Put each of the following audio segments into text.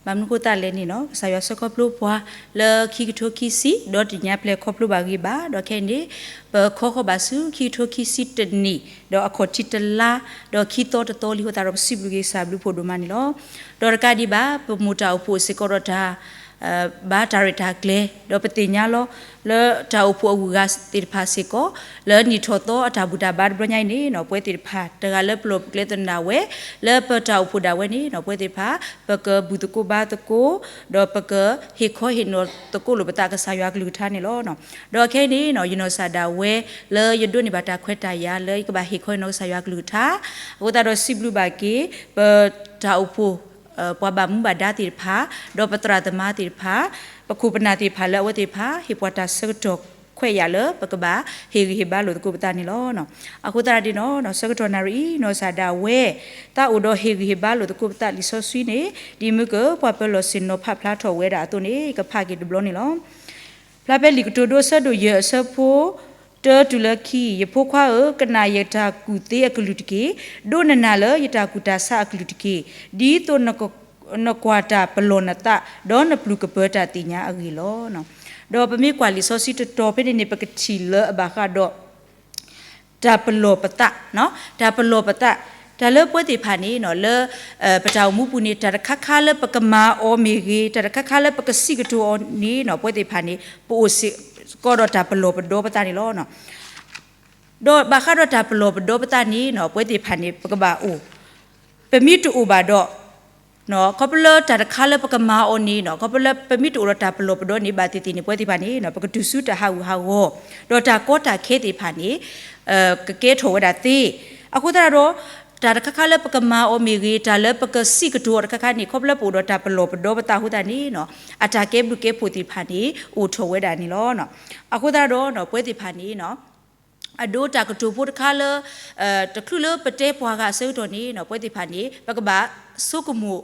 ဘၣ်မနုၤဃိသတးလဲၣ်န့ၣ်နီၤ ကစၢ်ယွၤဆှၢခီဖျိပှၤလၢခံကထိခံဆံ ဒီးတနံၤညါပျဲၢ်ခီဖျိဘၣ်ဂ့ၤဘၣ် ဒီးခဲအံၤန့ၣ် ပခီဃီၤဘၣ်ဆူခံကထိခံဆံတနံၣ် ဒီးအခီၣ်ထံးတလါ ဒီးခံသီတသီလံအဃိသတးဒီး ပစံးဘျုးက့ၤကစၢ်ဘျုးဖှိၣ်ဒိၣ်မးန့ၣ်လီၤ. ဒီးတကးဒံးဘၣ် ပမိၢ်တၢ်အိၣ်ဖှိၣ်စ့ၢ်ကီးဒီးတၢ် ဘၣ်တၢ်ရဲၣ်တၢ်ကျဲၤ ဒီးပသ့ၣ်ညါလီၤ လၢတၢ်အိၣ်ဖှိၣ်အဂုၤအဂၤသ့ၣ်တဖၣ်စ့ၢ်ကီး လၢနံၣ်ထီၣ်သီအတၢ်ဘူၣ်တၢ်ဘါတဘျီညါအံၤန့ၣ်နီၤ ပဝဲသ့ၣ်တဖၣ် တဂၤလၢပလီၢ်ပကျဲသနာ်ဝဲ လၢပတၢ်အိၣ်ဖှိၣ်ဒၣ်ဝဲန့ၣ်နီၤ ပဝဲသ့ၣ်တဖၣ် ပကဘူၣ်သကိးဘါသကိး ဒီးပကဟ့ၣ်ခီဟ့ၣ်နီၤသကိးလိာ်ပသးကစၢ်ယွၤကလုၢ်ကထါန့ၣ်လီၤ. ဒီးခဲအံၤန့ၣ်နီၤ ယနီၢ်ကစၢ်ဒၣ်ဝဲ လၢယဒိးန့ၢ်ဘၣ်တၢ်ခွဲးတၢ်ယာ် လၢယကဘၣ်ဟ့ၣ်ခီဟ့ၣ်နီၤကစၢ်ယွၤကလုၢ်ကထါ အဃိသတးဒီးစံးဘျုးဘၣ်က့ၤ ပတၢ်အိၣ်ဖှိၣ် ပှၤဘၣ်မူဘၣ်ဒါသ့ၣ်တဖၣ် ဒီးပသရၣ်သမါသ့ၣ်တဖၣ် ပခိၣ်ပနၢ်သ့ၣ်တဖၣ်လၢအဝဲသ့ၣ်တဖၣ် ဟ့ၣ်ပှၤတၢ်ဆၢကတီၢ်ခွဲးယာ်လၢ ပကဘၣ်ဟ့ၣ်ဂံၢ်ဟ့ၣ်ဘါလိာ်သကိးပသးန့ၣ်လီၤ. အဃိသတးဒ်န့ၣ်နီၤ ဆၢကတီၢ်နၣ်ရံၣ်အံၤ နီၢ်ကစၢ်ဒၣ်ဝဲ သးအိၣ်ဒီးဟ့ၣ်ဂံၢ်ဟ့ၣ်ဘါလိာ်သကိးပသးလံာ်စီဆှံန့ၣ် ဒ်မ့ၢ်ကပှၤပၢၤလီၢ်ဆ့ၣ်နီၤဖးဖျါထီၣ်ဝဲဒၣ်အသိးန့ၣ် ကဖးက့ၤတဘျီန့ၣ်လီၤ. ဖျါဖဲလံာ်ကတိၤဒိအဆၢဒိၣ်ယဲၢ်အဆၢဖိ တၢတုၤလၢခံ, ယဖိခွါဧၢ, ကနၣ်ယတၢ်ကူၣ်သ့အကလုၢ်တက့ၢ်. ဒိးနနၢ်လၢယတၢ်ကူၣ်တၢ်ဆးအကလုၢ်တက့ၢ်. ဒ်သိးနကွၢ်တၢ်ပလီၢ်နသး, ဒီးနပျုၤကပၢၤတၢ်သ့ၣ်ညါအဂ့ၢ်လီၤ. ဒီးပမ့ၢ်ကွၢ်လံာ်စီဆှံတတီၤဖဲန့ၣ်န့ၣ် ပကထံၣ်လၢအဘၣ်ဃးဒီး တၢ်ပလီၢ်ပသး, တၢ်ပလီၢ်ပသး, တၢ်လၢပဝဲသ့ၣ်တဖၣ်န့ၣ် လၢ ပတၢ်အိၣ်မူပူၤန့ၣ် တၢ်တခါခါလၢပကမၤအီၤမ့ၢ်ဂ့ၤ, တၢ်တခါခါလၢပကစံးကတိၤအီၤန့ၣ် ပဝဲသ့ၣ်တဖၣ်န့ၣ် ပအိၣ်စ့ၢ်ကီးဒီးတၢ်ပလီၢ်ပဒီပသးန့ၣ်လီၤ. ဒီးဘၣ်ဃးဒီးတၢ်ပလီၢ်ပဒီပသးန့ၣ် ပဝဲသ့ၣ်တဖၣ်န့ၣ် ပကဘၣ်အိၣ် ပမ့ၢ်တအိၣ်ဘၣ်ဒီး ခီဖျိလၢတၢ်တခါလၢပကမၤအီၤန့ၣ် ခီဖျိလၢပမ့ၢ်တအိၣ်ဒီးတၢ်ပလီၢ်ပဒီန့ၣ် ဘၣ်သ့ၣ်သ့ၣ်န့ၣ် ပဝဲသ့ၣ်တဖၣ်န့ၣ် ပကတုၤဆူတၢ်ဟးဂူာ်ဟးဂီၤ, ဒီးတၢ်ကီတၢ်ခဲသ့ၣ်တဖၣ်န့ၣ် ကကဲထီၣ်ဝဲဒၣ်သ့. အဃိသတးဒီး တၢ်တခါခါလၢပကမၤအီၤမ့ၢ်ဂ့ၤ, တၢ်လၢပကစံးကတိၤအီၤတခါခါန့ၣ် ခီဖျိလၢပအိၣ်ဒီးတၢ်ပလီၢ်ပဒီပသးအဃိသတးန့ၣ် အတၢ်ကဲဘျုးကဲဖှိၣ်သ့ၣ်တဖၣ်န့ၣ် အိၣ်ထီၣ်ဝဲဒၣ်န့ၣ်လီၤ. အဃိသတးဒီး ပဝဲသ့ၣ်တဖၣ်န့ၣ် အဒိတၢ်ကတိၤဖိတခါလၢ တချုးလၢပတဲပှၤဂၤအဆၢကတီၢ်န့ၣ် ပဝဲသ့ၣ်တဖၣ်န့ၣ် ပကဘၣ်ဆိကမိၣ်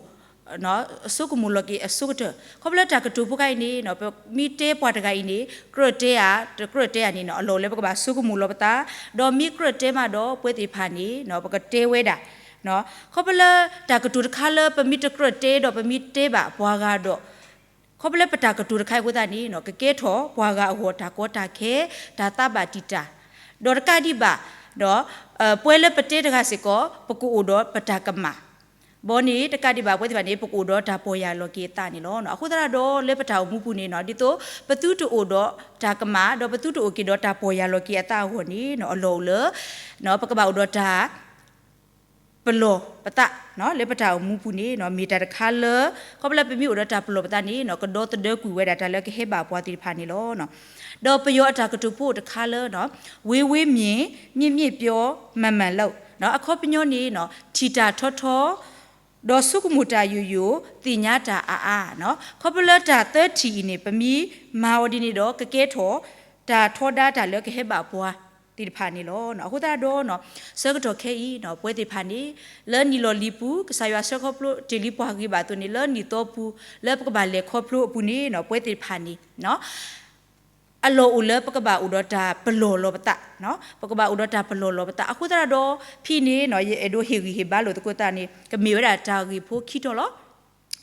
ဆိကမိၣ်လီၤက့ၤအဆိကတၢၢ်. ခီဖျိလၢတၢ်ကတိၤဖိခါအံၤန့ၣ် ပမ့ၢ်တဲပှၤတဂၤအံၤန့ၣ် ကြၢးတဲဧါ တကြၢးတဲဧါန့ၣ် အလီၢ်အိၣ်လၢပကဘၣ်ဆိကမိၣ်လီၤပသး, ဒီးမ့ၢ်ကြၢးတဲမးဒီး ပဝဲသ့ၣ်တဖၣ်န့ၣ် ပကတဲဝဲဒၣ် ခီဖျိလၢတၢ်ကတိၤတခါလၢ ပမ့ၢ်တကြၢးတဲဒီးပမ့ၢ်တဲဘၣ်ပှၤဂၤဒီး ခီဖျိလၢပတၢ်ကတိၤတခါအံၤအဃိသတးန့ၣ် ကကဲထီၣ်ပှၤဂၤအဂီၢ်တၢ်ကီတၢ်ခဲ, တၢ်သးဘၣ်တံာ်တာ်, ဒီးတကးဒံးဘၣ် ပှၤလၢပတဲတဂၤစ့ၢ်ကီး ပကအိၣ်ဒီးပတၢ်ကမၣ်, ဘီန့ၣ် တကးဒံးဘၣ် ပဝဲသ့ၣ်တဖၣ်န့ၣ် ပကအိၣ်ဒီးတၢ်ပီၢ်ယၢ်လီၤက့ၤအသးန့ၣ်လီၤ. အဃိသတးဒီး လၢပတၢ်အိၣ်မူပူၤန့ၣ် ဒ်သိးပသုတအိၣ်ဒီးတၢ်ကမၣ် ဒီးပသုတအိၣ်က့ၤဒီးတၢ်ပီၢ်ယၢ်လီၤက့ၤအသးအဂီၢ်န့ၣ် အလီၢ်အိၣ်လၢ ပကဘၣ်အိၣ်ဒီးတၢ် ပလီၢ်ပသး လၢပတၢ်အိၣ်မူပူၤန့ၣ် မ့ၢ်တၢ်တခါလၢ ခီဖျိလၢပမ့ၢ်အိၣ်ဒီးတၢ်ပလီၢ်ပသးန့ၣ် ကဒီသဒၢကွံာ်ဝဲဒၣ်တၢ်လၢကဟဲဘၣ်ပှၤသ့ၣ်တဖၣ်န့ၣ်လီၤ. ဒီးပယီၤအတၢ်ကတိၤဖိတခါလၢ ဝေးဝေးမြင် မြင်မြင်ပြော မှန်မှန်လုပ် အခီပညီန့ၣ် ထံၣ်တၢ်ထီထီ ဒီးဆိကမိၣ်တၢ်ယိာ်ယိာ် သ့ၣ်ညါတၢ်အါအါ, ခီဖျိလၢတၢ်သၢထံၣ်အံၤန့ၣ် ပမ့ၢ်မၤအီၤဒ်န့ၣ်ဒီး ကကဲထီၣ် တၢ်ထီဒါတၢ်လၢကဟဲဘၣ်ပှၤသ့ၣ်တဖၣ်န့ၣ်လီၤ. အဃိသတးဒီး ဆၢကတီၢ်ခဲအံၤ ပဝဲသ့ၣ်တဖၣ်န့ၣ် လၢနံၣ်လီၢ်လံၤပူၤ ကစၢ်ယွၤဆှၢခီဖျိတ့ၢ်လံပှၤဂ့ၤဘၣ်အသိးန့ၣ် လၢနံၣ်သီပူၤ လၢပကဘၣ်လဲၤခီဖျိအပူၤန့ၣ် ပဝဲသ့ၣ်တဖၣ်န့ၣ် အလီၢ်အိၣ်လၢပကဘၣ်အိၣ်ဒီးတၢ်ပလီၢ်လီၤပသး, ပကဘၣ်အိၣ်ဒီးတၢ်ပလီၢ်လီၤပသး. အဃိသတးဒီး ဖဲန့ၣ် ယအဲၣ်ဒိးဟ့ၣ်ဂံၢ်ဟ့ၣ်ဘါလိာ်သကိးသးန့ၣ် ကမ့ၢ်ဝဲဒၣ်တၢ်ဂ့ၢ်ဖိခံတီၤလီၤ.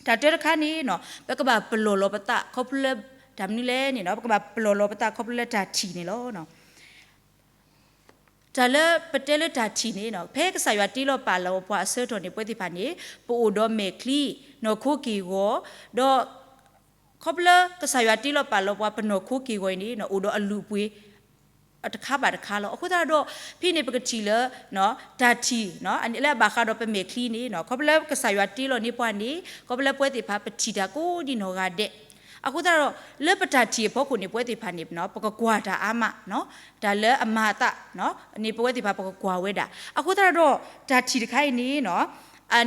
တၢ်တၢတခါန့ၣ် ပကဘၣ်ပလီၢ်လီၤပသးခီဖျိလၢ တၢ်မနုၤလဲၣ်န့ၣ် ပကဘၣ်ပလီၢ်လီၤပသးခီဖျိလၢတၢ်ထံၣ်န့ၣ်လီၤ. တၢ်လၢပတဲလၢတၢ်ထံၣ်န့ၣ် ဖဲကစၢ်ယွၤတ့လီၤပာ်လီၤပှၤအဆၢကတီၢ်န့ၣ် ပဝဲသ့ၣ်တဖၣ်န့ၣ် ပအိၣ်ဒီးမဲာ်ချံ, နီၢ်ခိက့ၢ်ဂီၤ, ဒီး ခီဖျိလၢကစၢ်ယွၤတ့လီၤပာ်လီၤပှၤပနီၢ်ခိက့ၢ်ဂီၤအံၤန့ၣ် အိၣ်ဒီးအလုၢ်အပှ့ၤ တခါဘၣ်တခါလီၤ. အဃိသတးဒီး ဖဲန့ၣ်ပကထံၣ်လၢ တၢ်ထံၣ် လၢအဘၣ်ဃးဒီးပမဲာ်ချံန့ၣ် ခီဖျိလၢကစၢ်ယွၤတ့လီၤန့ၢ်ပှၤန့ၣ် ခီဖျိလၢပဝဲသ့ၣ်တဖၣ်ပထံၣ်တၢ်ကိးဒံနီၢ်ဂၤဒဲး. အဃိသတးဒီး လၢပတၢ်ထံၣ်အဖီခိၣ်န့ၣ် ပဝဲသ့ၣ်တဖၣ်န့ၣ် ပကကွၢ်တၢ်အါမး တၢ်လၢအမၤအသးန့ၣ် ပဝဲသ့ၣ်တဖၣ်ပကကွၢ်ဝဲဒၣ်. အဃိသတးဒီး တၢ်ထံၣ်တခါအံၤန့ၣ်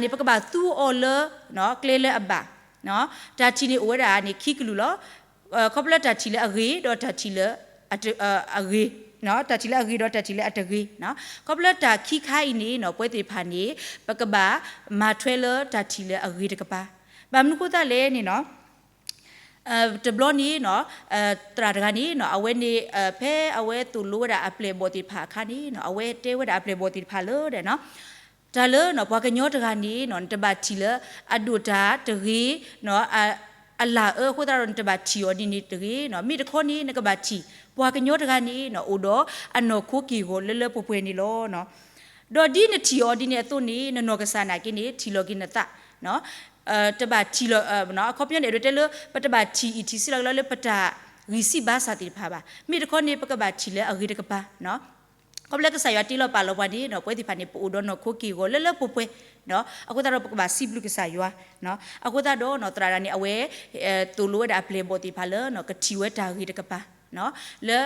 န့ၣ် ပကဘၣ်သူအီၤလၢ ကျဲလၢအဘၣ် တၢ်ထံၣ်န့ၣ်အိၣ်ဝဲဒၣ်န့ၣ် ခံကလုာ်လီၤ. ခီဖျိလၢတၢ်ထံၣ်လၢအဂ့ၤ ဒီးတၢ်ထံၣ်လၢ အဂ့ၤ, တၢ်ထံၣ်လၢအဂ့ၤ ဒီးတၢ်ထံၣ်လၢအတဂ့ၤ. ခီဖျိလၢတၢ်ခံခါအံၤန့ၣ် ပဝဲသ့ၣ်တဖၣ်န့ၣ် ပကဘၣ်မၤထွဲလၢတၢ်ထံၣ်လၢအဂ့ၤတကပၤ. ဘၣ်မနုၤဃိသတးလဲၣ်န့ၣ် တဘျီန့ၣ် သရၣ်တဂၤန့ၣ် အဝဲန့ၣ် ဖဲအဝဲသိၣ်လိဝဲဒၣ်အပျဲၢ်အဘီၣ်သ့ၣ်တဖၣ်အခါန့ၣ် အဝဲတဲဝဲဒၣ်အပျဲၢ်အဘီၣ်သ့ၣ်တဖၣ်လၢ တၢ်လၢပှၤကညီတဂၤန့ၣ် နတဘၣ်ထံၣ်လၢအဒိၣ်တၢ်တဂ့ၤ, အလၢအအၢအဃိသတးဒီး နတဘၣ်ထံၣ်အီၤဒ်န့ၣ်တဂ့ၤ. မ့ၢ်တခီန့ၣ် နကဘၣ်ထံၣ် ပှၤကညီတဂၤန့ၣ် အိၣ်ဒီးအနီၢ်ခိက့ၢ်ဂီၤလၢလၢပှဲၤပှဲၤန့ၣ်လီၤ. ဒီးဒ်နထံၣ်အီၤဒ်န့ၣ်အသိးန့ၣ် နနီၢ်ကစၢ်နာ်က့န့ၣ် ထံၣ်လီၤက့ၤနသး, တဘၣ်ထံၣ်လီၤ, အခီပညီန့ၣ် အဲၣ်ဒိးတဲလၢ ပတဘၣ်ထံၣ်အံၣ်ထံၣ်ဆံးလီၤက့ၤလီၤလၢပတၢ်ဂံၢ်စၢ်ဘါစၢ်သ့ၣ်တဖၣ်ဘၣ်. မ့ၢ်တခီန့ၣ် ပကဘၣ်ထံၣ်လၢအဂ့ၤတကပၤ ခီဖျိလၢကစၢ်ယွၤတ့လီၤပာ်လီၤပှၤန့ၣ် ပဝဲသ့ၣ်တဖၣ်န့ၣ် ပအိၣ်ဒီးနီၢ်ခိက့ၢ်ဂီၤလၢလၢပှဲၤပှဲၤ, အဃိသတးဒီး ပကဘၣ်စံးဘျုးကစၢ်ယွၤ, အဃိသတးဒီး သရၣ်ဒၣ်န့ၣ် အဝဲသိၣ်လိဝဲဒၣ်အပျဲၢ်အဘီၣ်သ့ၣ်တဖၣ်လၢ ကထံၣ်ဝဲတၢ်ဂ့ၤတကပၤ, လၢ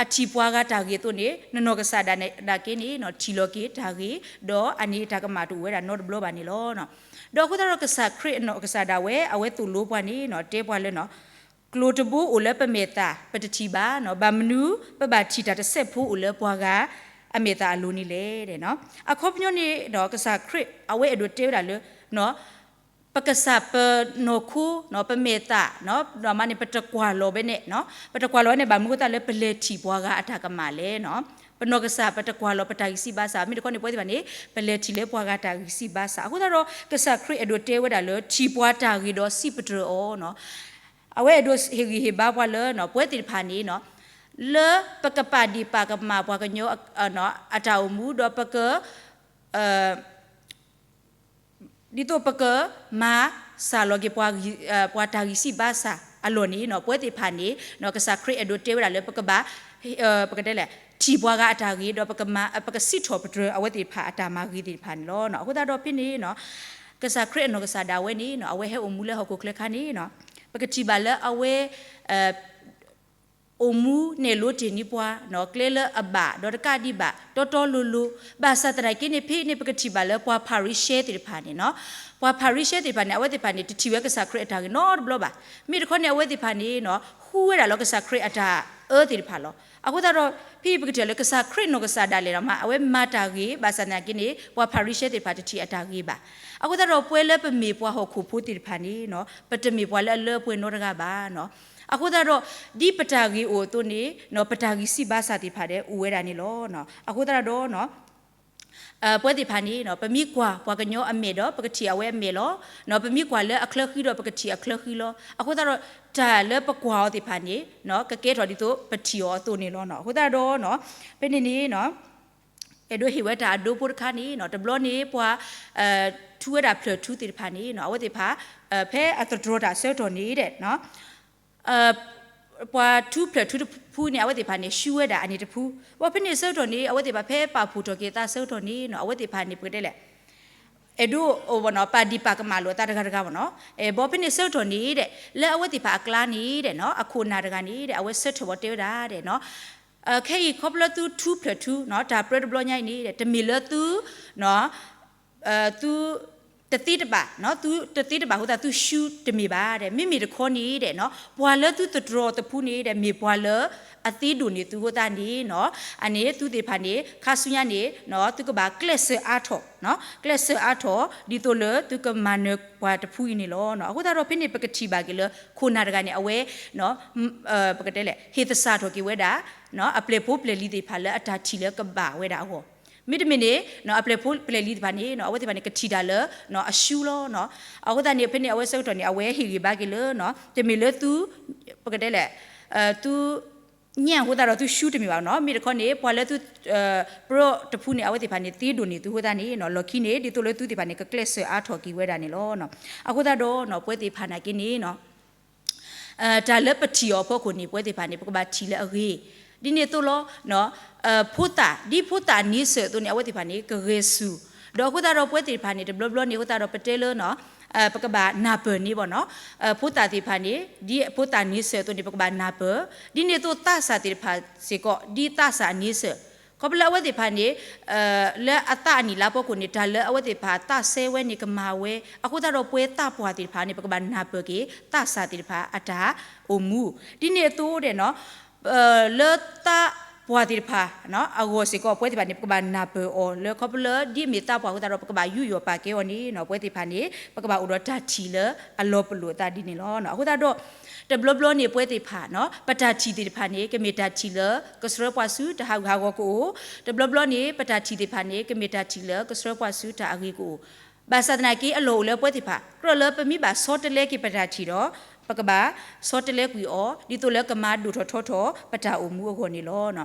အထံၣ်ပှၤဂၤတၢ်ဂ့ၤအသိးန့ၣ် နနီၢ်ကစၢ်ဒၣ်နာ်က့န့ၣ် ထံၣ်လီၤက့ၤတၢ်ဂ့ၤ, ဒီးအန့ၣ်တၢ်ကမၣ်တအိၣ်ဝဲဒၣ်နီတဘျီဘၣ်န့ၣ်လီၤ. ဒီးအဃိသတးဒီး ကစၢ်ခရံာ်အနီၢ်ကစၢ်ဒၣ်ဝဲ အဝဲသိၣ်လိပှၤန့ၣ် တဲပှၤလၢ ကျိၤတဘိအိၣ်လၢပမဲာ်သၣ် ပတထံၣ်ဘၣ်, ဘၣ်မနုၤပဘၣ်ထံၣ်တၢ်တစဲးဖိအိၣ်လၢပှၤဂၤအမဲာ်သၣ်အလိၤန့ၣ်လဲၣ်. အခီပညီန့ၣ် ကစၢ်ခရံာ်အဝဲအဲၣ်ဒိးတဲဝဲဒၣ်လၢ ပကစၢ်ပနီၢ်ခိ ပမဲာ်သၣ် မ့ၢ်န့ၣ် ပတကွၢ်လီၤဝဲန့ၣ်, ပတကွၢ်လီၤဝဲန့ၣ် ဘၣ်မနုၤအဃိသတးလၢပလဲၤထံၣ်ပှၤဂၤအတၢ်ကမၣ်လဲၣ်. ပနီၢ်ကစၢ်ပတကွၢ်လီၤပတၢ်ဂံၢ်စၢ်ဘါစၢ်, မ့ၢ်တခီန့ၣ် ပဝဲသ့ၣ်တဖၣ်န့ၣ် ပလဲၤထံၣ်လၢပှၤဂၤတၢ်ဂံၢ်စၢ်ဘါစၢ်. အဃိသတးဒီး ကစၢ်ခရံာ်အဲၣ်ဒိးတဲဝဲဒၣ်လၢ ထံၣ်ပှၤတၢ်ဂ့ၤဒီးစံးပတြၢၤအီၤ, အဝဲအဲၣ်ဒိးဟ့ၣ်ဂံၢ်ဟ့ၣ်ဘါပှၤလၢ ပဝဲသ့ၣ်တဖၣ်န့ၣ် လၢပကပာ်ဒ့ၣ်ပာ်ကမၣ်ပှၤကညီအတၢ်အိၣ်မူ ဒီးပက ဒ်သိးပကမၤစၢ်လီၤက့ၤ ပှၤတၢ်ဂံၢ်စၢ်ဘါစၢ်အလီၢ်န့ၣ် ပဝဲသ့ၣ်တဖၣ်န့ၣ် ကစၢ်ခရံာ်အဲၣ်ဒိးတဲဝဲဒၣ်လၢပကဘၣ် ပကတဲလဲၣ် ထံၣ်ပှၤဂၤအတၢ်ဂ့ၤ ဒီးပကစံးထီၣ်ပတြၢၤအဝဲသ့ၣ်တဖၣ်အတၢ်မၤဂ့ၤသ့ၣ်တဖၣ်န့ၣ်လီၤ. အဃိသတးဒီးဖဲန့ၣ် ကစၢ်ခရံာ်အနီၢ်ကစၢ်ဒၣ်ဝဲန့ၣ် အဝဲဟဲအိၣ်မူလၢဟီၣ်ခိၣ်ချၢအခါန့ၣ် ပကထံၣ်ဘၣ်လၢအဝဲ အိၣ်မူနဲၣ်လိတ့ၢ်န့ၢ်ပှၤ ကျဲလၢအဘၣ် ဒီးတကးဒံးဘၣ် တီတီလိၤလိၤ, ဘၣ်ဆၣ်သနာ်က့န့ၣ် ဖဲန့ၣ်ပကထံၣ်ဘၣ်လၢပှၤဖၤရံၤၡဲသ့ၣ်တဖၣ်န့ၣ်, ပှၤဖၤရံၤၡဲသ့ၣ်တဖၣ်န့ၣ် အဝဲသ့ၣ်တဖၣ်န့ၣ် တထံၣ်ဝဲကစၢ်ခရံာ်အတၢ်ဂ့ၤနီတဘျီဘၣ်. မ့ၢ်တခီန့ၣ် အဝဲသ့ၣ်တဖၣ်န့ၣ် ဃုဝဲဒၣ်လီၤကစၢ်ခရံာ်အတၢ်အၢသ့ၣ်တဖၣ်လီၤ. အဃိသတးဒီး ဖဲအံၤပကထံၣ်လၢကစၢ်ခရံာ်နီၢ်ကစၢ်ဒၣ်လဲာ်ဒီးမး အဝဲမၤတၢ်ဂ့ၤ ဘၣ်ဆၣ်သနာ်က့န့ၣ် ပှၤဖၤရံၤၡဲသ့ၣ်တဖၣ်တထံၣ်အတၢ်ဂ့ၤဘၣ်. အဃိသတးဒီးပဝဲလၢပမ့ၢ်ပှၤဟီၣ်ခိၣ်ဖိသ့ၣ်တဖၣ်န့ၣ် ပတမ့ၢ်ပှၤလၢအလၢပှဲၤနီတဂၤဘၣ်. အဃိသတးဒီး ဒ်ပတၢ်ဂ့ၤအိၣ်အသိးန့ၣ် ပတၢ်ဂံၢ်စၢ်ဘါစၢ်သ့ၣ်တဖၣ်ဒီးအိၣ်ဝဲဒၣ်န့ၣ်လီၤ. အဃိသတးဒီး ပဝဲသ့ၣ်တဖၣ်န့ၣ် ပမ့ၢ်ကွၢ်ပှၤကညီအမဲာ်ဒီး ပကထံၣ်အဝဲအမဲာ်လီၤ. ပမ့ၢ်ကွၢ်လၢအချၢဃံဒီး ပကထံၣ်အချၢဃံလီၤ. အဃိသတးဒီး တၢ်လၢပကွၢ်အီၤသ့ၣ်တဖၣ်န့ၣ် ကကဲထီၣ်ဒ်သိးပထံၣ်အီၤအသိးန့ၣ်လီၤ. အဃိသတးဒီး ဖဲန့ၣ်န့ၣ် အဲၣ်ဒိးဟ့ၣ်ဝဲတၢ်အဒိဖိတခါန့ၣ် တဘျီန့ၣ် ပှၤ ထူဝဲဒၣ်ဖျၢၣ်ထူသ့ၣ်တဖၣ်န့ၣ် အဝဲသ့ၣ်တဖၣ် ဖဲအသတြီၤတၢ်ဆၢကတီၢ်န့ၣ်ဒီး ပှၤထူဖျၢၣ်ထူတဖုန့ၣ် အဝဲသ့ၣ်တဖၣ်န့ၣ် ရှုံးဝဲဒၣ်အန့ၣ်တဖု, ဘၣ်ဖဲန့ၣ်ဆၢကတီၢ်န့ၣ် အဝဲသ့ၣ်တဖၣ်ဖဲပာ်ဖှိၣ်ထီၣ်က့ၤအသးဆၢကတီၢ်န့ၣ် အဝဲသ့ၣ်တဖၣ်န့ၣ် ပကတဲလဲၣ် အဲၣ်ဒိး ပာ်ဒ့ၣ်ပာ်ကမၣ်လိာ်အသးတဂၤတဂၤမ့ၢ်နီၤ, ဘၣ်ဖဲန့ၣ်ဆၢကတီၢ်န့ၣ်ဒီး လၢအဝဲသ့ၣ်တဖၣ်အကျါန့ၣ်ဒီး အခိၣ်အနၢ်တဂၤန့ၣ်ဒီး အဝဲဆၢထၢၣ်ဘီတဲဝဲဒၣ်ဒီး ခဲအံၤခီဖျိလၢသုထူဖျၢၣ်ထူ တၢ်ပြၢတဘျီညါအံၤန့ၣ်ဒီး တမ့ၢ်လၢသု သုတသ့တဘၣ်, သုတသ့တဘၣ်အဃိသတးသုရှုံးတမ့ၢ်ဘၣ်ဒီး မ့မ့ၢ်တခီန့ၣ်ဒီး ပှၤလၢသုသတြီၤတဖုန့ၣ်ဒီး မ့ၢ်ပှၤလၢအသ့ဒိၣ်န့ၢ်သုအဃိသတးန့ၣ် အန့ၣ်သုသ့ၣ်တဖၣ်န့ၣ် ခါဆူညါန့ၣ် သုကဘၣ်ကျဲးစၢးအါထီၣ်, ကျဲးစၢးအါထီၣ် ဒ်သိးလၢသုကမၤနၢၤပှၤတဖုအံၤန့ၣ်လီၤ. အဃိသတးဒီးဖဲန့ၣ် ပကထံၣ်ဘၣ်က့ၤလၢ ခိၣ်နၢ်တဂၤန့ၣ် အဝဲ ပကတဲလဲၣ် ဟ့ၣ်သဆၣ်ထီၣ်က့ၤဝဲဒၣ် အပျဲၢ်ဖိပျဲၢ်လံၤသ့ၣ်တဖၣ်လၢအတၢ်ထံၣ်လၢကဘၣ်ဝဲဒၣ်အဂီၢ်, မ့တမ့ၢ်န့ၣ် အပျဲၢ်ဖိပျဲၢ်လံၤသ့ၣ်တဖၣ်န့ၣ် အဝဲသ့ၣ်တဖၣ်န့ၣ် ကထံၣ်တၢ်လၢအရှုံးလီၤ. အဃိသတးန့ၣ် ဖဲန့ၣ်အဝဲဆၢကတီၢ်န့ၣ် အဝဲဟ့ၣ်ဂံၢ်ဘါက့ၤလၢ တမ့ၢ်လၢသု ပကတဲလဲၣ် သု ညံ့အဃိသတးဒီးသုရှုံးတမ့ၢ်ဘၣ်နီၤ, မ့ၢ်တခီန့ၣ် ပှၤလၢသု ပြၢတဖုန့ၣ် အဝဲသ့ၣ်တဖၣ်န့ၣ် သ့ဒိၣ်န့ၢ်သုအဃိသတးန့ၣ် လီၢ်ခံန့ၣ် ဒ်သိးလၢသုသ့ၣ်တဖၣ်န့ၣ် ကကျဲးစၢးအါထီၣ်က့ၤဝဲဒၣ်န့ၣ်လီၤ. အဃိသတးဒီး ပဝဲသ့ၣ်တဖၣ်နာ်က့န့ၣ် တၢ်လၢပထံၣ်အီၤအဖီခိၣ်န့ၣ် ပဝဲသ့ၣ်တဖၣ်န့ၣ် ပကဘၣ်ထံၣ်လၢအဂ့ၤ, ဒ်န့ၣ်အသိးလီၤ. ဖိသၣ် ဒ်ဖိသၣ်န့ဆၢၣ်အသိးန့ၣ် အဝဲသ့ၣ်တဖၣ်န့ၣ် ကဂဲၤဆူၣ်, ဒီးအဃိသတးဒီးပဝဲသ့ၣ်တဖၣ်န့ၣ် တဘျီဘျီန့ၣ်အဃိသတးဒီး ပတဲလၢ ပကဘၣ်နၢ်ပၢၢ်န့ၣ်ဘၣ်နီၤ, ဖိသၣ်သ့ၣ်တဖၣ်န့ၣ် ဒ်ဖိသၣ်န့ဆၢၣ်အသိးန့ၣ် ပကဘၣ်နၢ်ပၢၢ်, ဒ်န့ၣ်အသိးသးစၢ်သ့ၣ်တဖၣ်စ့ၢ်ကီး ဒ်သးစၢ်န့ဆၢၣ်, ခီဖျိလၢအဝဲသ့ၣ်တဖၣ်န့ၣ် လၢအသးအနံၣ်လါဖီခိၣ်န့ၣ် တၢ်လၢအဝဲသ့ၣ်တဖၣ်သးစဲဝဲန့ၣ် ကမၤဝဲ, အဃိသတးဒီးပဝဲသးပှၢ်သ့ၣ်တဖၣ်န့ၣ် ပကဘၣ်နၢ်ပၢၢ်က့ၤ သးစၢ်သ့ၣ်တဖၣ်အတၢ်အိၣ်မူ, ဒ်န့ၣ်အသိးဒီး လၢသး ပှၤသ့ၣ်တဖၣ်အဂီၢ်စ့ၢ်ကီး ပဝဲသ့ၣ်တဖၣ်န့ၣ် ပကဘၣ်နၢ်ပၢၢ်အီၤလၢခီဖျိလၢ ဒ်အမ့ၢ်သးပှၢ်အဃိသတးဒီး ပကဘၣ်ယူးယီၣ်ပာ်ကဲအီၤန့ၣ် ပဝဲသ့ၣ်တဖၣ်န့ၣ် ပကဘၣ်အိၣ်ဒီးတၢ်ထံၣ်လၢအလီၤပလိာ်အသးဒ်န့ၣ်လီၤ. အဃိသတးဒီး တဘျီဘျီန့ၣ် ပဝဲသ့ၣ်တဖၣ် ပတၢ်ထံၣ်သ့ၣ်တဖၣ်န့ၣ် ကမ့ၢ်တၢ်ထံၣ်လၢကဆှၢပှၤဆူတၢ်ဟးဂူာ်ဟးဂီၤကအိၣ်, တဘျီဘျီန့ၣ် ပတၢ်ထံၣ်သ့ၣ်တဖၣ်န့ၣ် ကမ့ၢ်တၢ်ထံၣ်လၢကဆှၢပှၤဆူတၢ်အဂ့ၤကအိၣ်, ဘၣ်ဆၣ်သနာ်က့ အလီၢ်အိၣ်လၢပဝဲသ့ၣ်တဖၣ် ကြၢးလၢပမ့ၢ်ဘၣ်ဆီတလဲက့ၤပတၢ်ထံၣ်ဒီး ပကဘၣ်ဆီတလဲကွံာ်အီၤ ဒ်သိးလၢကမၤဒိၣ်ထီၣ်ထီထီၣ်ပတၢ်အိၣ်မူအဂီၢ်န့ၣ်လီၤ.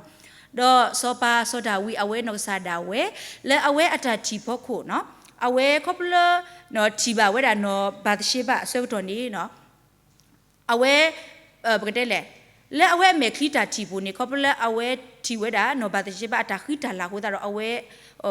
ဒီးစီၤပၤစီၤဒၤဝံး အဝဲနီၢ်ကစၢ်ဒၣ်ဝဲ လၢအဝဲအတၢ်ထံၣ်ဖီခိၣ် အဝဲခီဖျိလၢ ထံၣ်ဘၣ်ဝဲဒၣ်နီၢ်ဘၤသရှ့ဘၣ်အဆၢကတီၢ်န့ၣ် အဝဲ ပကတဲလဲၣ် လၢအဝဲအမဲာ်ချံတၢ်ထံၣ်ပူၤန့ၣ် ခီဖျိလၢအဝဲထံၣ်ဝဲဒၣ် နီၢ်ဘၤသရှ့ဘၣ်အတၢ်ဃံတၢ်လၤအဃိသတးဒီး အဝဲ